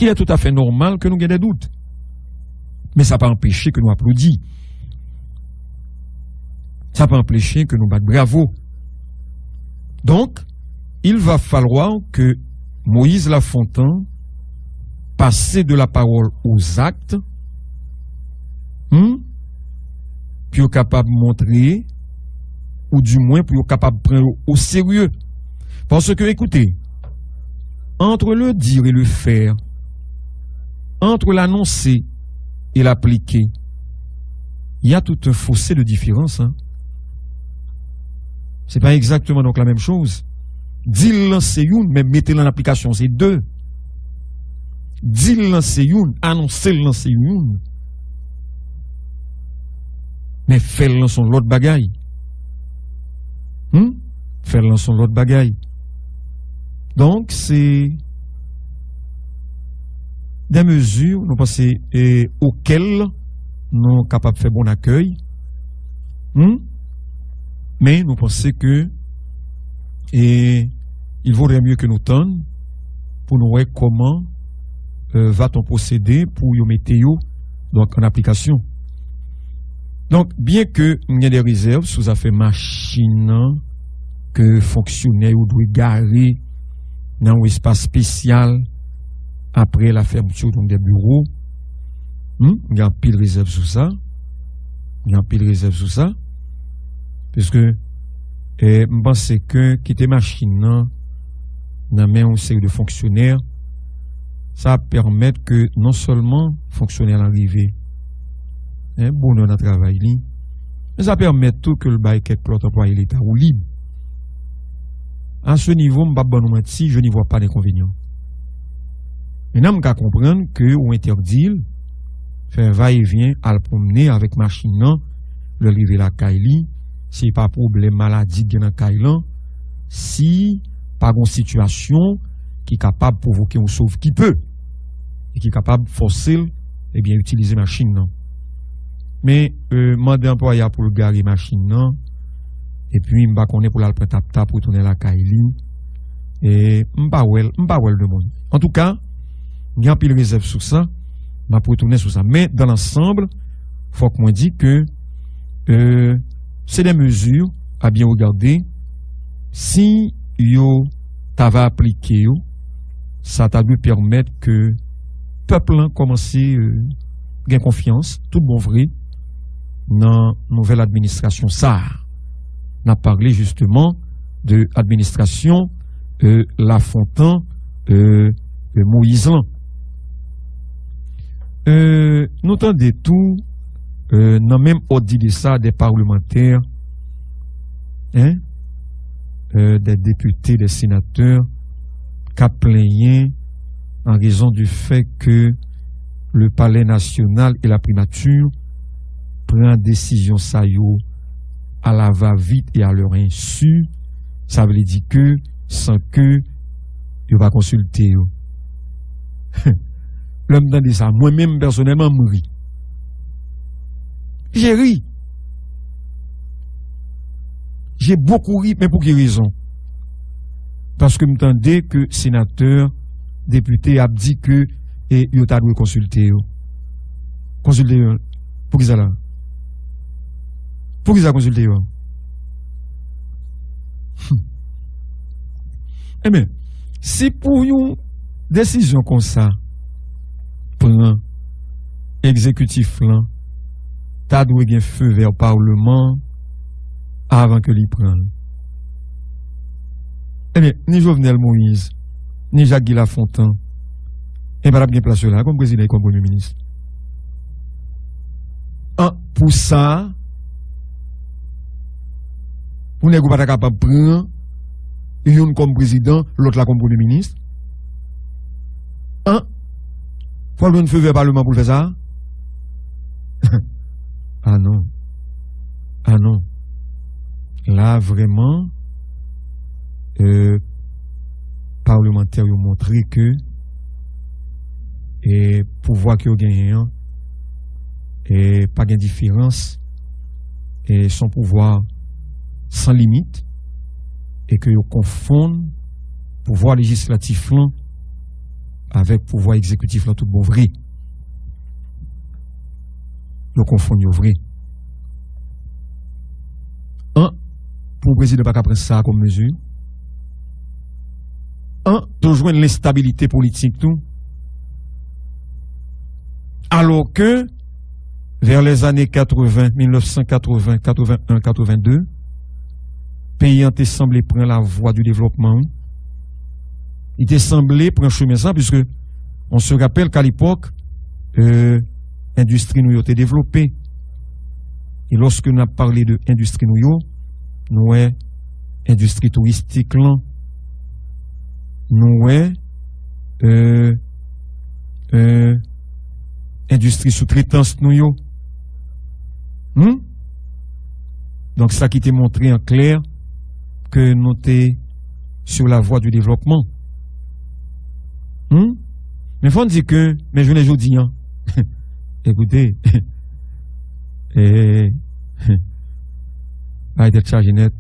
qu'il est tout à fait normal ke nou gen de dout. Men sa pa anpeche ke nou aplodi. Sa pa anpeche ke nou bat bravo. Donc, il va falloir que Moïse Lafontant passe de la parole aux actes, hmm, pou yo kapab montre, ou di mwen pou yo kapab pran yo o serye. Paske, ekoute, entre le dire et le faire, entre l'annoncer et l'appliquer, il y a tout un fossé de différence, hein. Se pa egzakteman donk la menm choz. Di l lan se youn, men mete l an aplikasyon se de. Di l lan se youn, anonse l lan se youn. Men fè l lan se yon lòt bagay. Hmm? Fè l lan se yon lòt bagay. Donk, se de mezi, nou panse, e, auxquelles nou kapab fè bon akèy. Hmm? Men nou panse ke, e, il vaudrait mieux ke nou tann pou nou wè kòman, e, va-t-on procéder pou yo mete yo, donk, an aplikasyon. Donk, byen ke m gen de rezèv sou zafè machin nan, ke fonksyonè yo dwe gare nan yon espas espesyal après la fermeture, donc, des bureaux. Hmm? M gen anpil rezèv sou sa. M gen anpil rezèv sou sa. Piske E, m panse ke kite machin nan nan men yon seri de fonksyonè, sa ap pèmèt ke non sèlman fonksyonè lan rive, en, bonè nan travay li, men sa pèmèt tou ke l bay kèk lòt anplwaye Leta woulib. A se nivo, m p ap ban nou manti, je n'y vois pas d'inconvénient. Mentnan, m ka konprann ke ou entèdi l fè vayevyen, al pwonmne avèk machin nan, lè l rive lakay li, si pa pwoblèm maladi k gen nan kay lan, si pa gon sitiyasyon ki kapab pwovoke yon sovkipe e ki kapab fòse l, ebyen, itilize machin nan. Men, e, mande anplwaye a pou l gare machin nan, epi m pa konnen pou l al pran tap-tap, retounen lakay li. E m pa wè l, m pa wè l de moun. Antouka, gen anpil rezèv sou sa, m ap retounen sou sa. Men, dans l'ensemble, fòk mwen di ke, e, se de mezi à bien regarder. Si yo ta va aplike yo, sa ta dwe pèmèt ke pèp lan kòmanse, e, gen konfyans, tout bon vre, nan nouvèl administrasyon sa a. N ap pale jisteman de administrasyon, e, Lafontan, e, e, Moyiz lan. E, nou tande tou, e, nan menm òd ide sa, de palmantè, en, e, de depite, de senatè k ap plenyen an rezon di fè ke le Palais National et la Primature pran desizyon sa yo à la va-vite et à leur insu, sa vle di ke san ke yo pa konsilte yo. Lè m tande sa, mwen menm pèsonèlman, m ri. J'ai ri. J'ai beaucoup ri, men pou ki rezon? Paske m tande ke senatè, depite ap di ke, e, yo ta dwe konsilte yo. Konsilte yo. Poukisa la? Poukisa konsilte yo? Hmm. Ebyen, si pou yon desizyon konsa pran, egzekitif lan ta dwe gen feu vert palman an avan ke li pran l. Ebyen, ni Jovenel Moïse, ni Jacques Guy Lafontant, e pa t ap gen plas yo la kòm prezidan e kòm premye minis. An, pou sa, pou nèg ou pa ta kapab pran youn kòm prezidan, lòt la kòm premye minis? An, fò l jwenn feu vert palman pou l fè sa? Ah non. Ah non. La, vrèman, e, palmantè yo montre ke, e, pouvwa ke yo genyen an, e, pa gen diferans, e, se yon pouvwa san limit, e ke yo konfonn pouvwa lejislatif lan avèk pouvwa egzekitif lan tout bon vre. Yo konfonn yo vre. An, pou prezidan pa ka pran sa kòm mezi. An, tou jwenn lenstabilite politik tou. Alò ke, vè lèzane katreven, mil nèf san katreven, katreven en, katreven de, peyi an te sanble pran lavwa di devlopman, wi. Li te sanble pran chemen sa, piske on se rapèl k'a lepòk, e, endistri nou yo te devlope. E lòske n ap pale de endistri nou yo, nou wè endistri touristik lan, nou wè, e, e, endistri soutretans nou yo. Hmm? Donk, sa ki te montre an klè ke nou te sur la voie du développement. Hmm? Men fò n di ke, men jounen jodi an, ekoute, e, bagay tèt chaje nèt.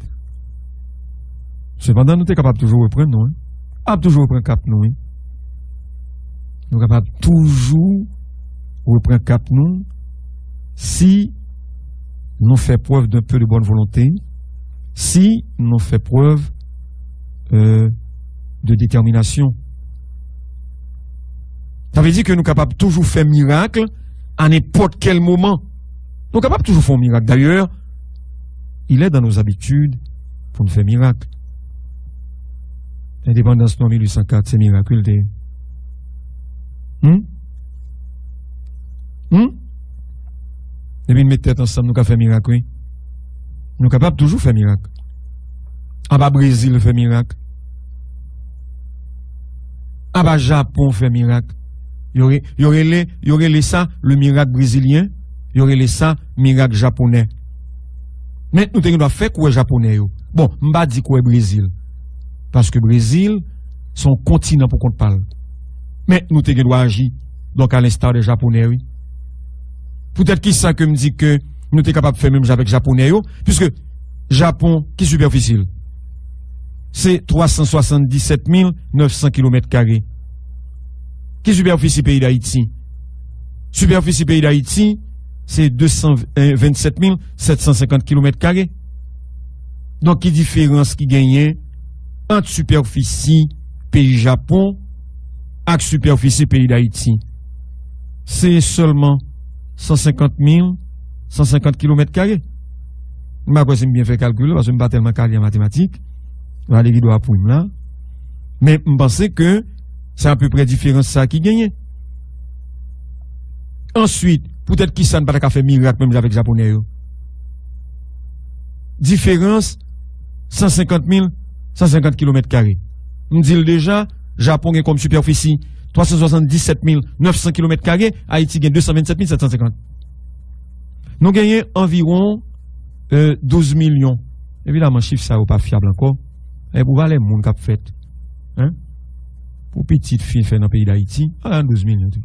Sepandan, nou te kapab toujou reprann nou, wi. Ap toujou reprann kap nou, wi. Nou kapab toujou reprann kap nou si nou fè prèv d'un peu de bonne volonté, si nou fè prèv, e, de détermination. Sa vle di ke nou kapab toujou fè mirak a nenpòt kèl moman. Nou kapab toujou fè yon mirak. D'ailleurs, il est dans nos habitudes pou n fè mirak. Endepandans nou an mil uit san kat, se mirak, wi, l te ye. Hmm? Hmm? Depi n met tèt ansanm, nou ka fè mirak, wi. Nou kapab toujou fè mirak. Apa Brezil fè mirak. Apa Japon fè mirak. Yo, re- yo rele, yo rele sa le miracle brésilien. Yo rele sa mirak japonè. Men nou te gen dwa fè kwè japonè yo. Bon, m pa di kwè Brezil. Paske Brezil, se yon kontinan pou kont pa l. Men nou te gen dwa aji, donk, à l'instar des Japonais, wi. Poutèt ki sa ke m di ke nou te kapab fè menm jan avèk japonè yo, piske Japon, ki sipèfisi l? Se twa san swasanndisèt mil nèf san kilomèt kare. Ki sipèfisi peyi Dayiti? Sipèfisi peyi Dayiti, se de san vennsèt mil sèt san senkant kilomèt kare. Donk, ki diferans ki genyen ant sipèfisi peyi Japon ak sipèfisi peyi Dayiti? Se sèlman san senkant mil san senkant kilomèt kare. M pa kwè si m byen fè kalkil la, paske m pa tèlman kale an matematik. Gade videyo a pou m la. Men m panse ke se apeprè diferans sa ki genyen. Answit, poutèt ki sa n pa ta ka fè mirak menm jan avèk japonè yo? Diferans san senkant mil san senkant kilomèt kare. M di l deja, Japon gen kòm sipèfisi twa san swasanndisèt mil nèf san kilomèt kare, Ayiti gen de san vennsèt mil sèt san senkant. Nou genyen anviwon, euh, douz milyon. Evidaman, chif sa yo pa fyab ankò. E pou valè moun k ap fèt, hein? Pou pitit fi fè nan peyi Dayiti, pa nan douz milyon tou.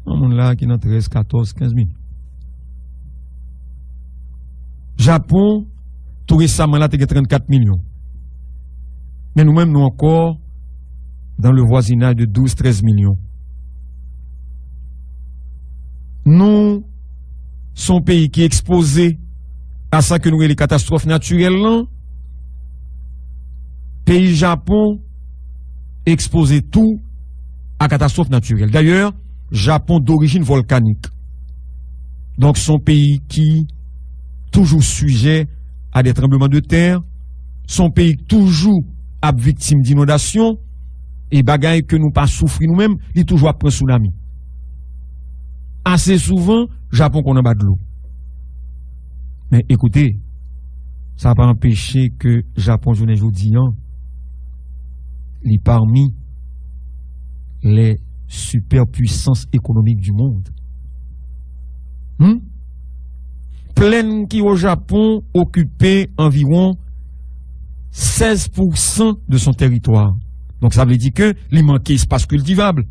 Yon moun la ki nan trèz, katòz, kenz milyon. Japon, tou resaman la, te gen trannkat milyon. Men nou menm, nou ankò dans le voisinage de douz, trèz milyon. Nou, se yon peyi ki ekspoze a sa ke nou rele katastwòf natirèl lan. Peyi Japon ekspoze tou a katastwòf natirèl. Dayè, Japon dorijin vòlkanik. Donk, se yon peyi ki toujou sijè a de tranbleman de tè. Se yon peyi ki toujou ap viktim dinondasyon. E bagay ke nou pa soufri nou menm, li toujou ap pran sounami. Ase souvan, Japon konn anba dlo. Men ekoute, sa pa anpeche ke Japon, jounen jodi an, li parmi les superpuissances économiques du monde. Hmm? Plèn ki o Japon okipe anviwon sèz pousan de son teritwa. Donk, sa vle di ke li manke espas kiltivab.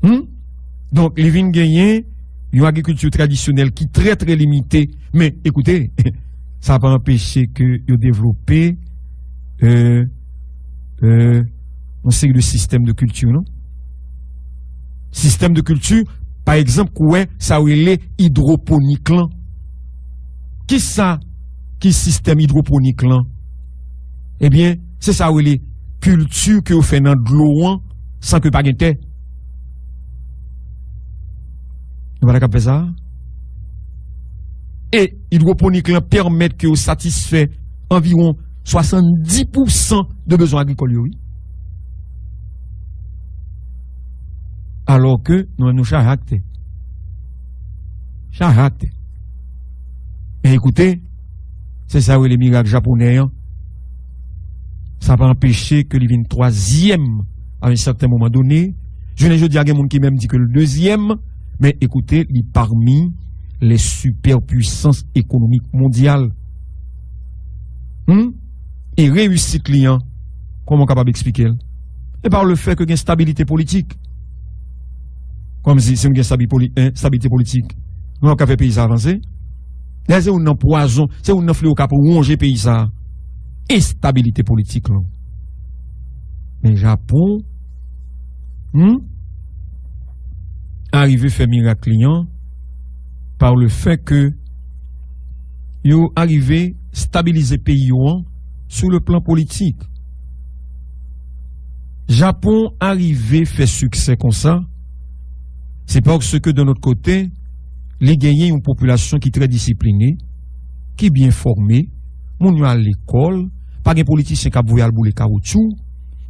Hmm? Donk, li vin genyen yon agrikilti tradisyonèl ki trè, trè limite. Men, ekoute, sa pa anpeche ke yo devlope, euh, euh, yon seri de sistèm de kilti, non? Sistèm de kilti, pa egzanp, kou wè sa yo rele idwoponik lan. Kisa ki sistèm idwoponik lan? Ebyen, se sa yo rele kilti ke yo fè nan dlo an san ke pa gen tè. Nou pa ta kab fè sa? E idwoponik lan pèmèt ke yo satisfè anviwon swasanndis pousan de bezwen agrikòl yo, wi. Alò ke nou menm nou chaje ak tè. Chaje ak tè. Men ekoute, se sa yo rele mirak japonè an. Sa pa anpeche ke li vin twazyèm a yon sèten moman done. Jounen jodi a, gen moun ki menm di ke l dezyèm. Men ekoute, li parmi les superpuissances économiques mondiales. Hmm? E reyisit li an, kòman w kapab eksplike l? E pa le fè ke gen stabilite politik. Kòmsi, si nou gen stabi- poli- en, stabilite politik, nou ap ka fè peyi sa avanse. Lè se youn nan pwazon, se youn nan fleo k ap wonje peyi sa. Enstabilite politik lan. Men Japon, hmm, arive fè mirak li an par le fait que yo arive stabilize peyi yo an sou le plan politik. Japon arive fè siksè konsa, se paske de lòt kote, li genyen yon popilasyon ki trè disipline, ki byen fòme, Moun yo al lekòl, pa gen politisyen k ap voye al boule kawotchou,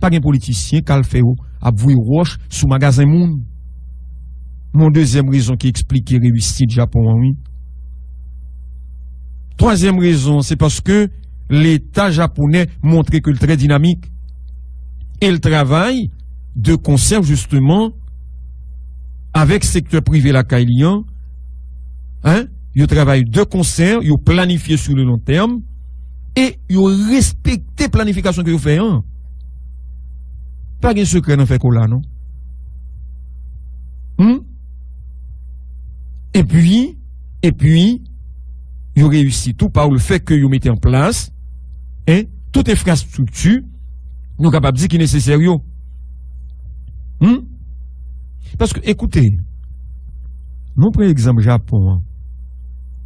pa gen politisyen k al fè yo ap voye wòch sou magazen moun. Yon dezyèm rezon ki eksplike reyisit Japon an, wi. Twazyèm rezon, se paske Leta japonè montre ke l trè dinamik e l travay de konsè, jisteman, avèk sektè prive lakay li an, en, yo travay de konsè, yo planifye sou le lon tèm, e yo respekte planifikasyon ke yo fè an. Pa gen sekrè nan fè kola, non. Hmm? Epi, epi, yo reyisi tou pa le fè ke yo mete an plas, en, tout enfrastrikti, nou kapab di ki nesesè yo. Hmm? Paske, ekoute, nou pran egzanp Japon an.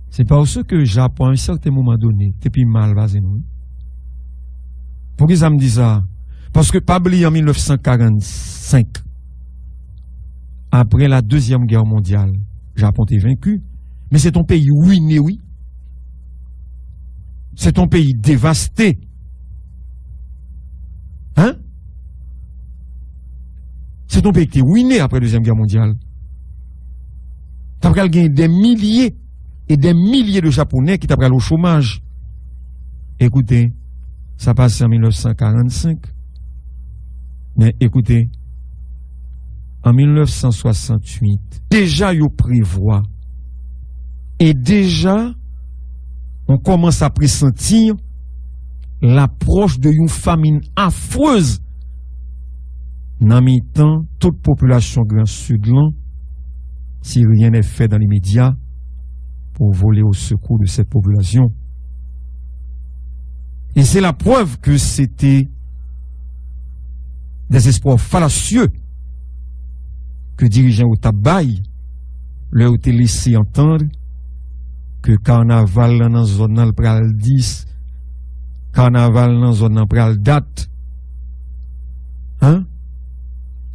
Se paske Japon, a yon sèten moman done, te pi mal pase nou. Poukisa m di sa? Paske, pa bliye, an mil nèf san karannsenk, apre la Dezyèm Gè Mondyal, Japon te venki. Men se t on peyi wine, wi. Se t on peyi devaste. Hein? Se t on peyi ki te wine apre Dezyèm Gè Mondyal. Ta pral gen dè milye e dè milye de Japonè ki ta pral o chomaj. Ekoute, sa pase an mil nèf san karannsenk. Men ekoute, an mil nèf san swasanntuit, deja yo prevwa e deja on kòmanse presanti lapwòch de yon famin afrez nan mitan tout popilasyon Gran Sid lan, si rien n'est fait dans l'immédiat pour voler au secours de cette population. Et c'est la preuve que c'était des espoirs fallacieux ke dirijan yo t ap bay lè yo te lese antann ke kanaval lan nan zòn nan pral dis, kanaval nan zòn nan pral dat. Hein?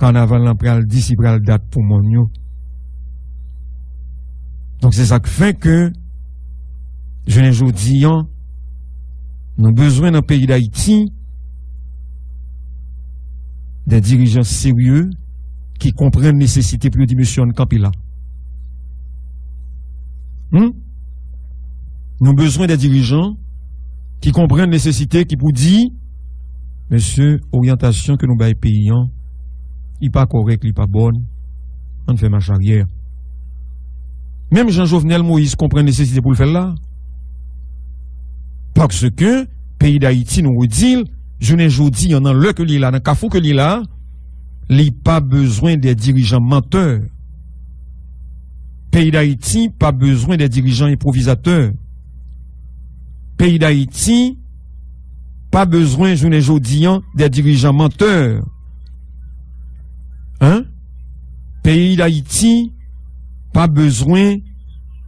Kanaval lan pral dis, li pral dat pou moun yo. Donk, se sa k fè ke, jounen jodi an, nou bezwen nan peyi Dayiti de dirijan serye ki konprann nesesite pou yo di, "Mesye, ann kanpe la." Hmm? Nou bezwen de dirijan ki konprann nesesite ki pou di, "Mesye, oryantasyon ke nou bay peyi an, li pa kòrèk, li pa bòn, ann fè mach aryè." Menm jan Jovenel Moïse konprann nesesite pou l fè l la. Paske peyi Dayiti, nou redi l, jounen jodi an, nan lè ke li ye la, nan kafou ke li ye la, li pa bezwen de dirijan mantè. Peyi Dayiti pa bezwen de dirijan enpwovizatè. Peyi Dayiti pa bezwen, jounen jodi an, de dirijan mantè. Hein? Peyi Dayiti pa bezwen,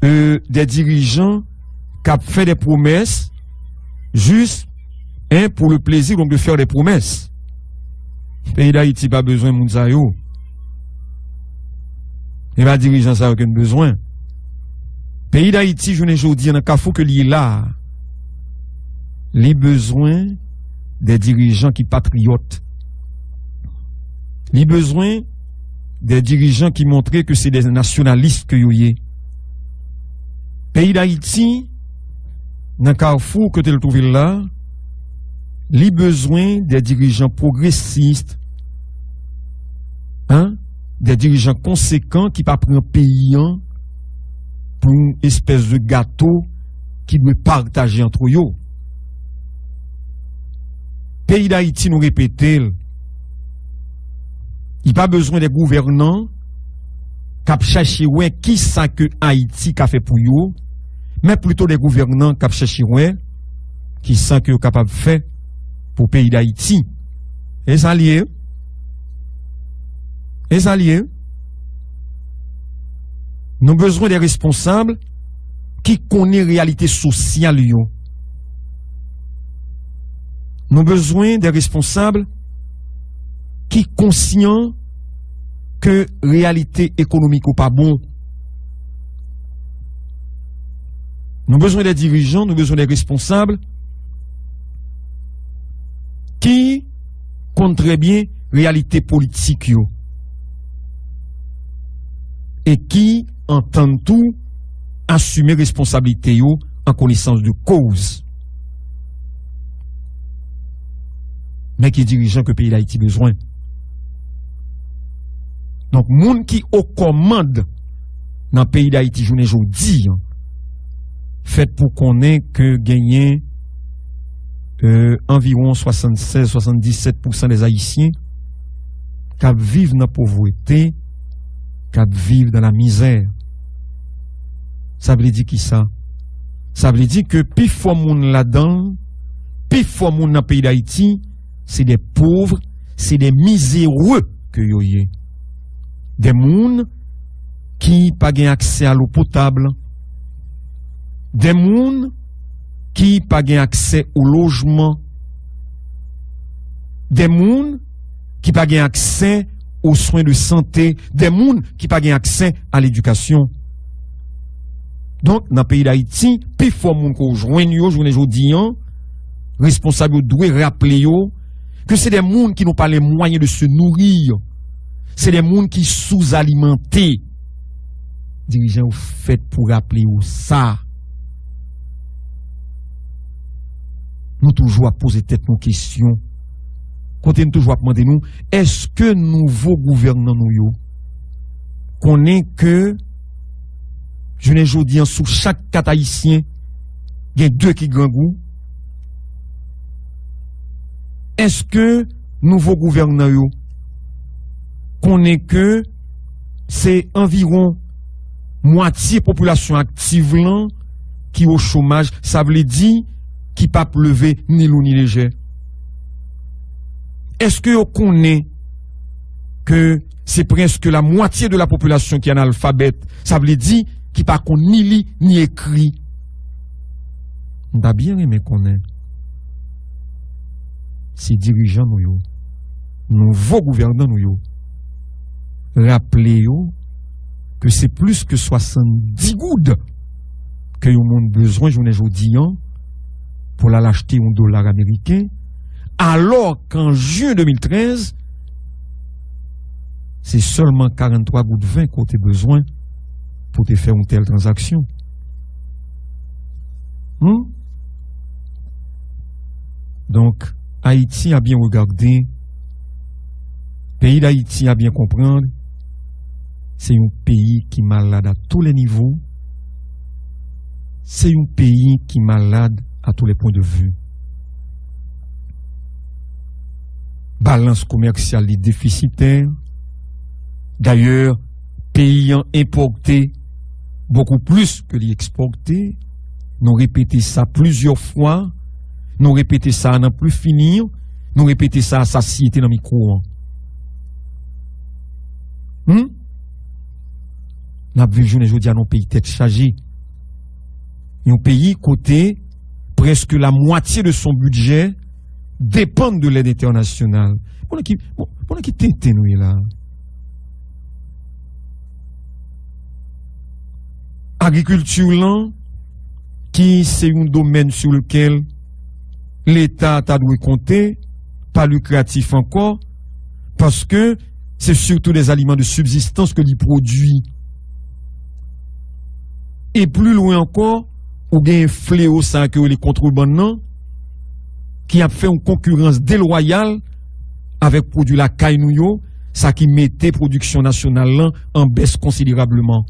euh, de dirijan k ap fè de pwomès jis, hein, pour le plaisir, donc, de faire des promesses. Peyi Dayiti pa bezwen moun sa yo. E pa dirijan sa yo ke n bezwen. Peyi Dayiti, jounen jodi an, nan kafou ke li ye la a, li bezwen de dirijan ki patriyòt. Li bezwen de dirijan ki montre ke se de nasyonalis ke yo ye. Peyi Dayiti, nan kafou kote l twouve l la, li bezwen de dirijan pwogresis, hein, de dirijan konsekan ki pa pran peyi an pou yon espès de gato ki dwe pataje antre yo. Peyi Dayiti, nou repete l, li pa bezwen de gouvènan k ap chache wè kisa ke Ayiti ka fè pou yo, men plito de gouvènan k ap chache wè kisa ke yo kapab fè pou peyi Dayiti. E sa l ye. E sa l ye. Nou bezwen de responsab ki konnen reyalite sosyal yo. Nou bezwen de responsab ki konsyan ke reyalite ekonomik ou pa bon. Nou bezwen de dirijan, nou bezwen de responsab ki konn trè byen reyalite politik yo e ki antann tou asime responsablite yo an konesans de koz. Men ki dirijan ke peyi Dayiti bezwen. Donk, moun ki o kòmand nan peyi Dayiti jounen jodi an, fèt pou konnen ke genyen, euh, anviwon swasannsèz, swasanndisèt pousan dè Ayisyen k ap viv nan povrete, k ap viv nan lamizè. Sa vle di kisa? Sa vle di ke pifò moun ladan l, pifò moun nan peyi Dayiti, se de pov, se de mizere ke yo ye. De moun ki pa gen aksè a lo potab, de moun ki pa gen aksè o lojman, de moun ki pa gen aksè o swen de sante, de moun ki pa gen aksè a ledikasyon. Donk, nan peyi Dayiti, pifò moun ke w jwenn yo jounen jodi an, responsab yo dwe raple yo ke se de moun qui n'ont pas les moyens de se nourrir. Se de moun ki souzalimante. Dirijan yo fèt pou raple yo sa. Nou toujou ap poze tèt nou kesyon. Kote nou toujou ap mande nou, èske nouvo gouvènan nou yo konnen ke jounen jodi an, sou chak kat Ayisyen, gen de ki grangou? Èske nouvo gouvènan yo konnen ke se anviwon mwatye popilasyon aktiv lan ki o chomaj, sa vle di ki p ap leve ni lou ni lejè? Èske yo konnen ke se prèske la mwatye de la popilasyon ki analfabèt, sa vle di ki pa konn ni li ni ekri? M ta byen renmen konnen si dirijan nou yo, nouvo gouvènan nou yo, raple yo ke se plis ke swasanndis goud ke yon moun bezwen jounen jodi an pou l al achte yon dola ameriken, alò ke an jen de mil trèz, se sèlman karanntwa goud ven ke w te bezwen pou te fè yon tèl tranzaksyon. Hmm? Donk, Ayiti a byen regade, peyi Dayiti a byen konprann, se yon peyi ki malad à tous les niveaux, se yon peyi ki malad à tous les points de vue. Balans komèsyal li defisitè. Dayè, peyi an enpòte bokou plis ke li ekspòte. Nou repete sa plizyè fwa. Nou repete sa a nan pli fini. Nou repete sa a sasyete nan mikwo an. Hmm? N ap viv jounen jodi a nan yon peyi tèt chaje. Yon peyi kote prèske la mwatye de son bidjè depann de lèd entènasyonal. Bon, nan ki, bon, bon, nan ki tenten nou ye la? Agrikilti lan, ki se yon domèn sou lekel Leta ta dwe konte, pa likratif ankò, paske se sirtou de aliman de sibzistans ke li pwodui. E pli lwen ankò, ou gen fleo sa ke yo rele kontrebann nan, ki ap fè yon konkirans delwayal avèk pwodui lakay nou yo, sa ki mete pwodiksyon nasyonal lan an bès konsiderableman.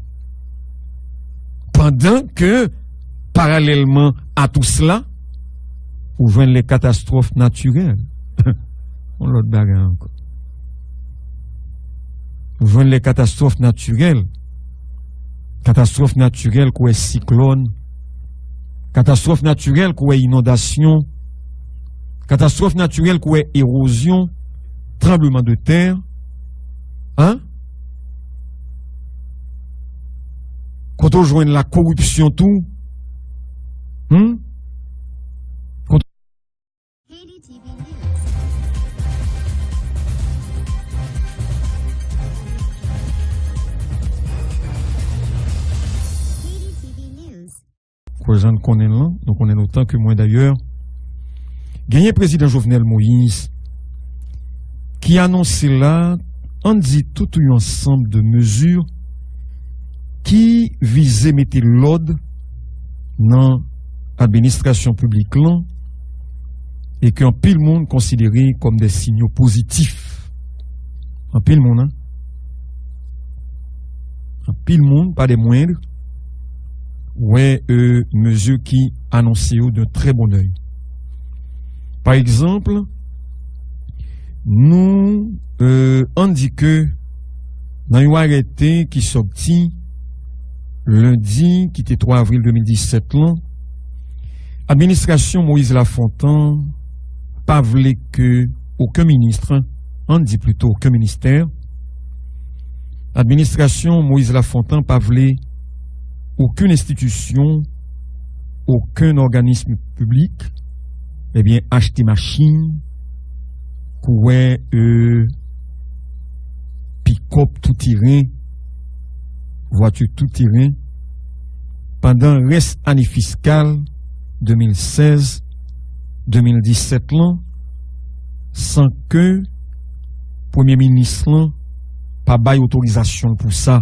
Pandan ke, paralèlman a tou sela, ou jwenn les catastrophes naturelles. Yon lòt bagay ankò. Ou jwenn les catastrophes naturelles. Katastwòf natirèl, kwè siklòn, katastwòf natirèl, kwè inondasyon, katastwòf natirèl, kwè ewozyon, tranbleman de tè, en? Kote w jwenn la koripsyon tou? Hmm? Kote Haiti T V News. Haiti T V News. Kwè jan n konnen l lan, nou konnen l otan ke mwen dayè. Genyen prezidan Jovenel Moïse ki anonse la, ann di tout yon ansanm de mezi ki vize mete lòd nan administrasyon piblik lan e ke anpil moun konsidere kòm de sinyal pozitif. Anpil moun, an. Anpil moun, pa de mwenn, wè, euh, mezi ki anonse yo de trè bon èy. Pa egzanp, nou, euh, ann di ke nan yon arete ki sòti lendi, ki te twa avril de mil disèt lan, administrasyon Moïse Lafontant pa vle ke okenn minis, ann di plito okenn ministè, administrasyon Moïse Lafontant pa vle okenn enstitisyon, okenn òganis piblik, ebyen, achte machin, kouwè, euh, pikòp tou teren, vwati tou teren, pandan rès ane fiskal de mil sèz, de mil disèt lan, san ke premye minis lan pa bay otorizasyon l pou sa.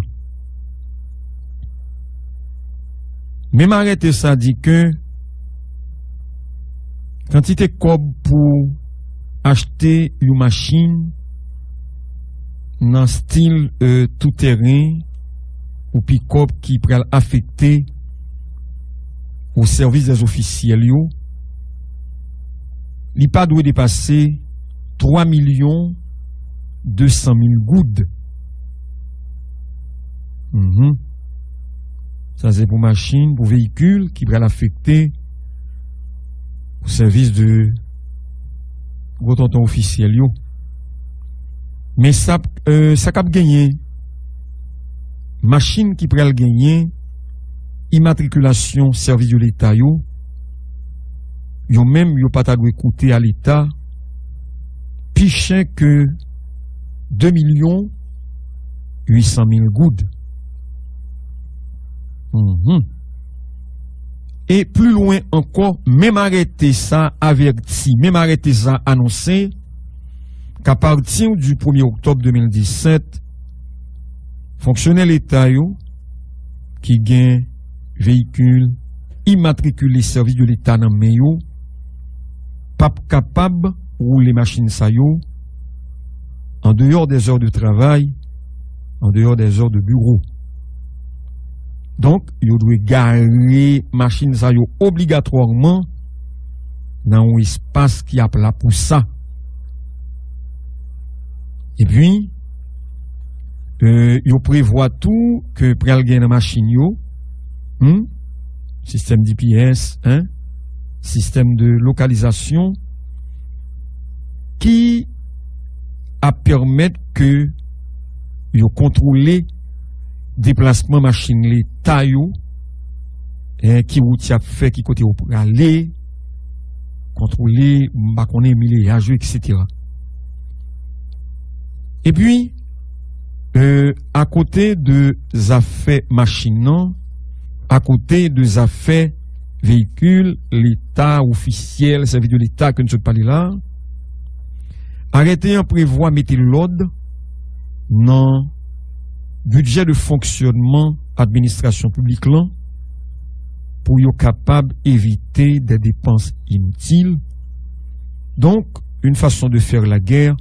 Menm arete sa di ke kantite kòb pou achte yon machin nan stil, euh, tou teren ou pikòp ki pral afekte o sèvis dè ofisyèl yo, li pa dwe depase twa milyon de san mil goud. Mhm. Sa se pou machin, pou veyikil ki pral afekte o sèvis de gwo tonton ofisyèl yo. Men sa, euh, sa k ap genyen, machin ki pral genyen imatrikilasyon sèvis de Leta yo, yo menm, yo pa ta dwe koute a Leta pi chè ke de milyon uit san mil goud. Mhm. E pli lwen ankò, menm arete sa avèti, menm arete sa anonse, k'apati di premye oktòb de mil disèt, fonksyonè Leta yo ki gen veyikil imatrikile sèvis de Leta nan men yo p ap kapab woule machin sa yo an deyò dè zè de travay, an deyò dè zè de biwo. Donk, yo dwe gare machin sa yo obligatwèman nan yon espas ki ap la pou sa. Epi, euh, yo prevwa tou ke pral gen nan machin yo, hmm, sistèm D P S, hein, sistèm de lokalizasyon ki ap pèmèt ke yo kontwole deplasman machin Leta yo, eh, ki wout y ap fè, ki kote yo prale, kontwole, m pa konnen, mileyaj yo, etsetera. Epi, euh, akote de zafè machin nan, akote de zafè veyikil Leta, ofisyèl, sèvis de Leta ke n sot pale la, arete an prevwa mete lòd nan bidjè de fonksyònman administrasyon piblik lan pou yo kapab evite de depans initil. Donk, une façon de faire la guerre,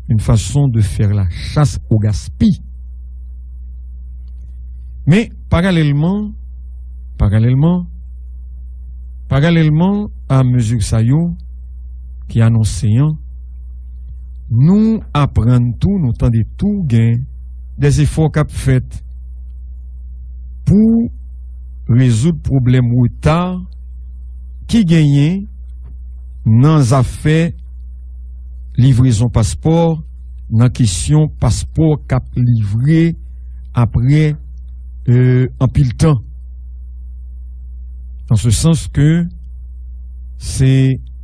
une façon de faire la chasse au gaspillage. Men, paralèlman, paralèlman, paralèlman a mezi sa yo ki anonse an, nou aprann tou, nou tande tou gen de efò k ap fèt pou rezoud pwoblèm reta ki genyen nan zafè livrezon paspò, nan kesyon paspò k ap livre apre, euh, anpil tan. An se sans ke se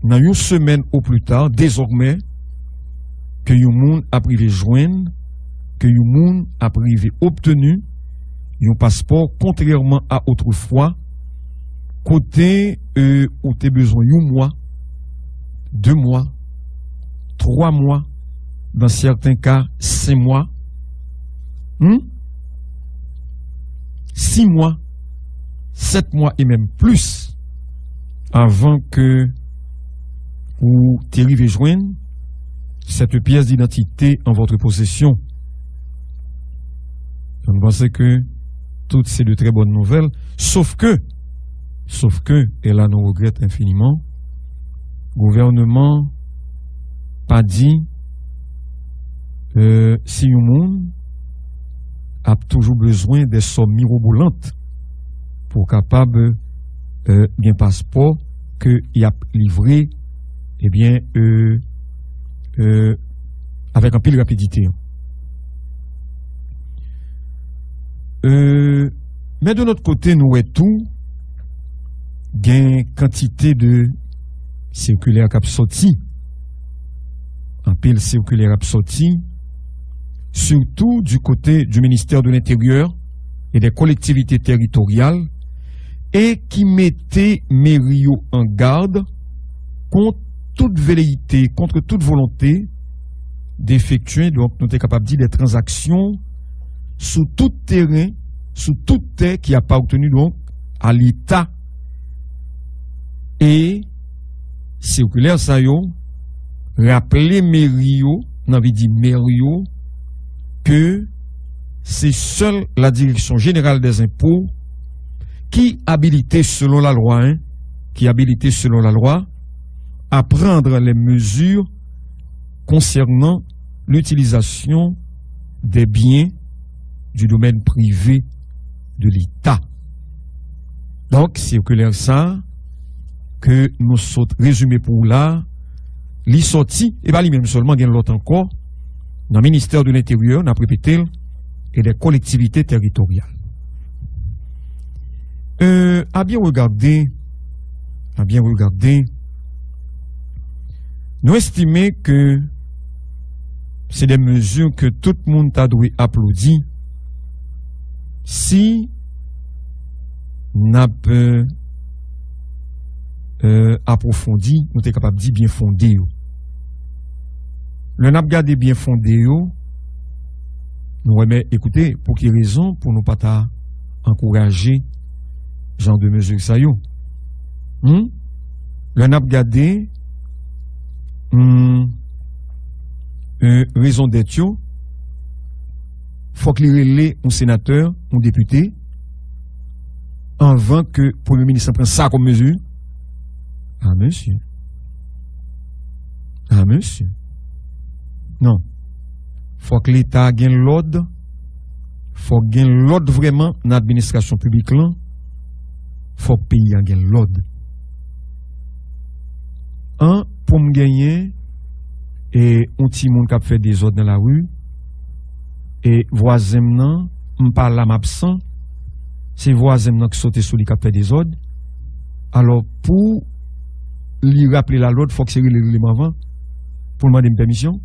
nan yon semèn o pli ta, dezòmè, ke yon moun ap rive jwenn, ke yon moun ap rive obteni yon paspò, kontrèman a otrefwa, kote, euh, ou te bezwen yon mwa de mwa, twa mwa, dans certains cas, senk mwa, hmm? Sis mwa, sèt mwa e menm plis avan ke ou te rive jwenn cette pièce d'identité en votre possession. Nou panse ke tout se de très bonnes nouvelles, sauf que, sauf que, et là nous regrettons infiniment, gouvènman pa di, euh, si yon moun ap toujou bezwen de sòm mirobolant pou kapab, euh, gen paspò ke y ap livre, ebyen, euh, euh, avèk anpil rapidite. Euh, men de lòt kote, nou wè tou, gen kantite de sikilè k ap sòti, anpil sikilè ap sòti, surtout du côté du ministère de l'Intérieur et des collectivités territoriales, e ki mete meri yo an gad kont tout veleyite, contre toute volonté d'effectuer, donk, nou te kapab di, des transactions sou tout teren, sou tout tè ki aparteni, donk, a Leta. E sikilè sa yo raple meri yo, n anvi di mè yo, ke se sèl la Direction Générale des Impôts ki abilite selon la lwa, hein, qui habilité selon la loi à prendre les mesures concernant l'utilisation des biens du domaine privé de l'État. Donk, sikilè sa ke nou sot rezime pou ou la, li sòti, e pa li menm sèlman, gen lòt ankò, nan Ministère de l'Intérieur, n ap repete l, e des collectivités territoriales. Euh, à bien regarder, à bien regarder, nou estime ke se de mezi ke tout moun ta dwe aplodi si n ap, euh, euh, apwofondi, nou te kapab di byen fonde yo. Lè n ap gade byen fonde yo, nou wè, men ekoute, pou ki rezon pou nou pa ta ankouraje jan de mezi sa yo? Hmm? Lè n ap gade, hmm, euh, rezon dèt yo, fòk li rele yon senatè, yon depite, anvan ke premye minis lan pran sa kòm mezi. A mesye. A mesye. Non. Fòk Leta gen lòd. Fòk gen lòd vrèman nan administrasyon piblik lan. Fòk peyi a gen lòd. An, pou m genyen, e, yon timoun k ap fè dezòd nan lari, e vwazen m nan, m pa la, m absan, se vwazen m nan k sote sou li k ap fè dezòd. Alò, pou li raple la lòd, fòk se rele, rele m anvan pou l mande m pèmisyon.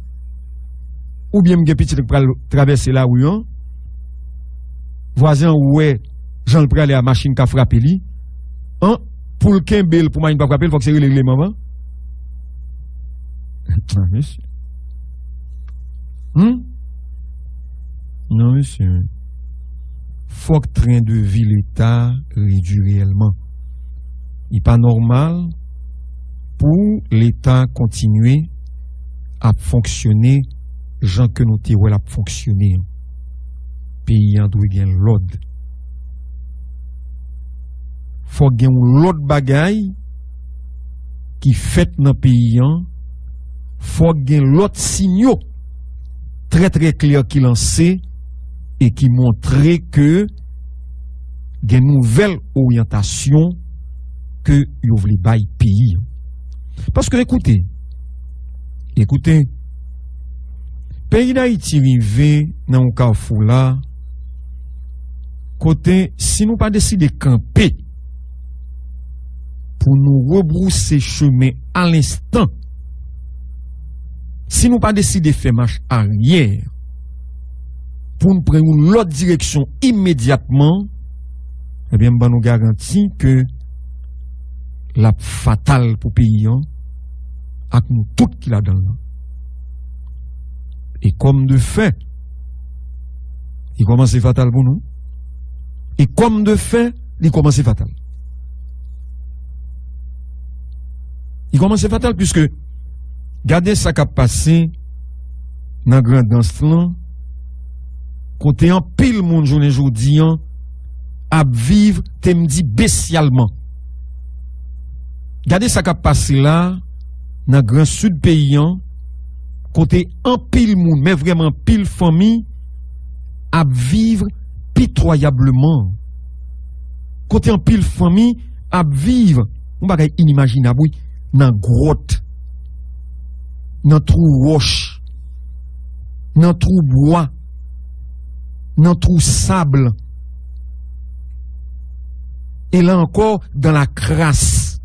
Oubyen m gen pitit k pral travèse lari an, vwazen an wè jan l prale a, machin ka frape li, an, pou l kenbe l, pou machin pa frape l, fòk se rele, rele m anvan. Non, mesye. Hmm? Non, mesye. Fòk tren de vi Leta redui reyèlman. Li pa nòmal pou Leta kontinye ap fonksyone jan ke nou te wè l ap fonksyone an. Peyi an dwe gen lòd. Fòk gen yon lòt bagay ki fèt nan peyi an. Fòk gen lòt sinyo trè, trè klè ki lanse e ki montre ke gen nouvèl oryantasyon ke yo vle bay peyi an. Paske, ekoute, ekoute, peyi Dayiti rive nan yon kafou la, kote, si nou pa deside kanpe pou nou rebrouse chemen a lenstan, si nou pa deside fè mach aryè pou n pran yon lòt direksyon imedyatman, ebyen, m ban nou garanti ke l ap fatal pou peyi an, ak nou tout ki ladan l lan. E kòm de fè, li kòmanse fatal pou nou. E kòm de fè, li kòmanse fatal. Li kòmanse fatal, piske gade sa k ap pase nan Grandans lan, kote anpil moun jounen jodi an ap viv, te m di, besyalman. Gade sa k ap pase la nan Gran Sid peyi an, kote anpil moun, men vrèman anpil fanmi, ap viv pitwayableman. Kote anpil fanmi ap viv yon bagay inimajinab, wi, nan gwòt, nan twou wòch, nan twou bwa, nan twou sab. E la ankò, dans la crasse,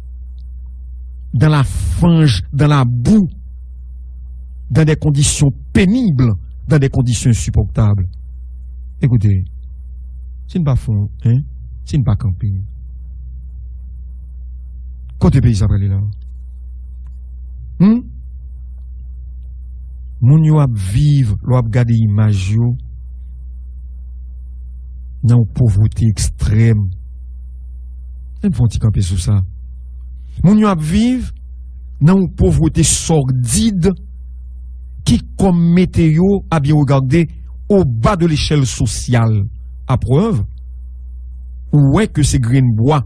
dans la fange, dans la boue, dans des conditions pénibles, dans des conditions insupportables. Ekoute, si n pa fon, en, si n pa kanpe, kote peyi sa prale la? Hmm? Moun yo ap viv, lè w ap gade imaj yo, nan yon povrete ekstrèm. Ann fè yon ti kanpe sou sa. Moun yo ap viv nan yon povrete sòdid ki kòm mete yo, a bien regarder, au bas de l'échelle sociale. Aprèv, ou wè ke se grenn bwa.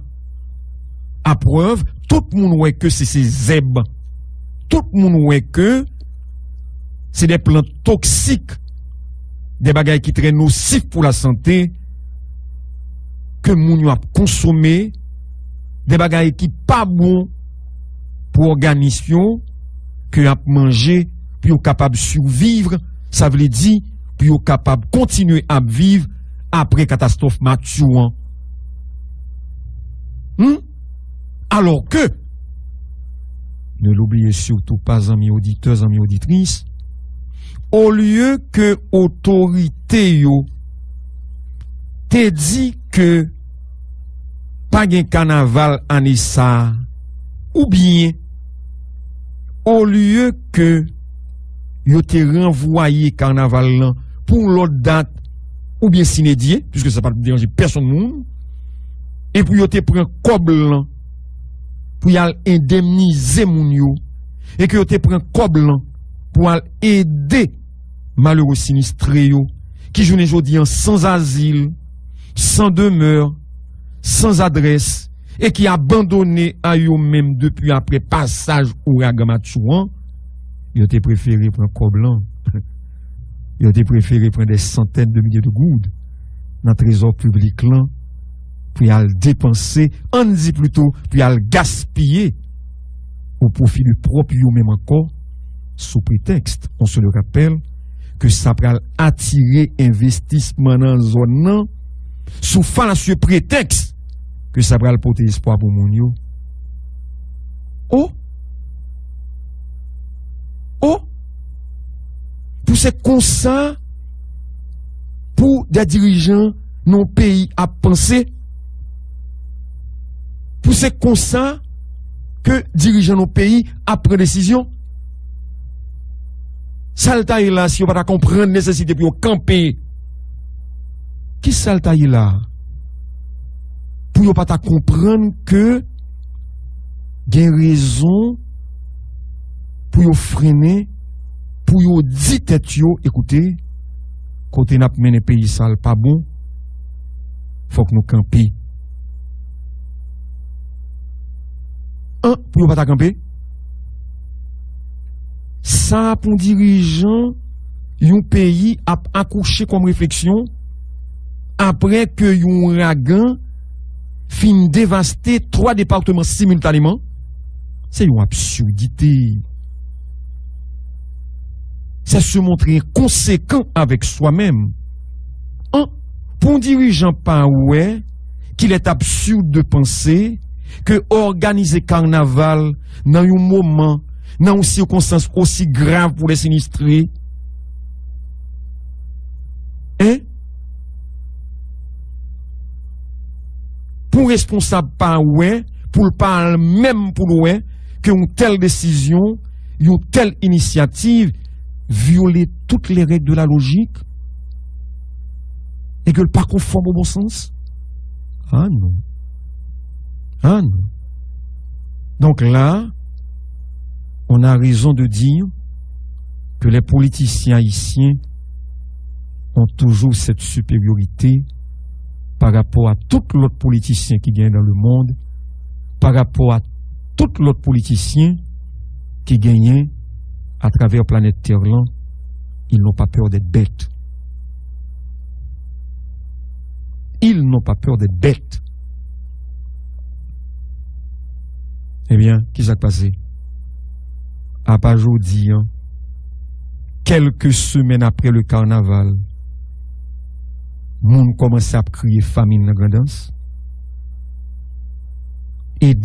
Aprèv, tout moun wè ke se, se zèb. Tout moun wè ke se de plant toksik, de bagay ki trè nosif pou lasante, ke moun yo ap konsome, de bagay ki pa bon pou òganis yo, ke y ap manje pou yo kapab siviv, sa vle di pou yo kapab kontinye ap viv apre katastwòf Matthew an. Hmm? Alò ke, ne l'oubliez surtout pas, zanmi oditè, zanmi oditris, olye ke otorite yo te di ke pa gen kanaval ane sa a, oubyen olye ke yo te ranvwaye kanaval lan pou yon lòt dat, oubyen sinedye, piske sa pa t ap deranje pèsonn moun, e pou yo te pran kòb lan pou y al endemnize moun yo, e ke yo te pran kòb lan pou al ede malere sinistre yo, ki jounen jodi an san azil, san demè, san adrès, e ki abandone a yo menm depi apre pasaj ouragan Matthew an, yo te prefere pran kòb lan. Yo te prefere pran de santèn de milye de goud nan trezò piblik lan pou y al depanse, ann di plito, pou y al gaspiye o pwofi de pwòp yo menm ankò, sou pretèks, on se le rappelle, ke sa pral atire envestisman nan zòn nan, sou falasye pretèks ke sa pral pote espwa pou moun yo. O! O! Pou se konsa pou de dirijan nan yon peyi ap panse? Pou se konsa ke dirijan nan yon peyi ap pran desizyon? Sa l ta ye la si yo pa ta konprann nesesite pou yo kanpe? Kisa l ta ye la pou yo pa ta konprann ke gen rezon pou yo frennen, pou yo di tèt yo, ekoute, kote n ap mennen peyi sa l pa bon, fòk nou kanpe. An, pou yo pa ta kanpe? Sa pou dirijan yon peyi ap akouche kòm refleksyon apre ke yon ouragan fin devaste twa depatman similtaneman, se yon absidite. C'est se montrer conséquent avec soi-même. An, pou yon dirijan pa wè qu'il est absurde de penser ke òganize kanaval nan yon moman, nan yon sikonstans osi grav pou lè sinistre, en? Pou responsab pa wè, pou l pa al menm pou l wè ke yon tèl desizyon yon tèl inisyativ vyole tout les règles de la logique e ke l pa konfòm o bon sans? Ah non. Ah non. Donc là, on a raison de dire que les politiciens haïtiens ont toujours cette supériorité par rapport à tout lòt politisyen ki genyen dans le monde, par rapport à tout lòt politisyen ki genyen à travers planète Terre là, ils n'ont pas peur d'être bêtes. Ils n'ont pas peur d'être bêtes. Ebyen, ki sa k pase? Apa jodi an, kèlke semèn apre le carnaval, moun kòmanse ap kriye famin nan Grandans.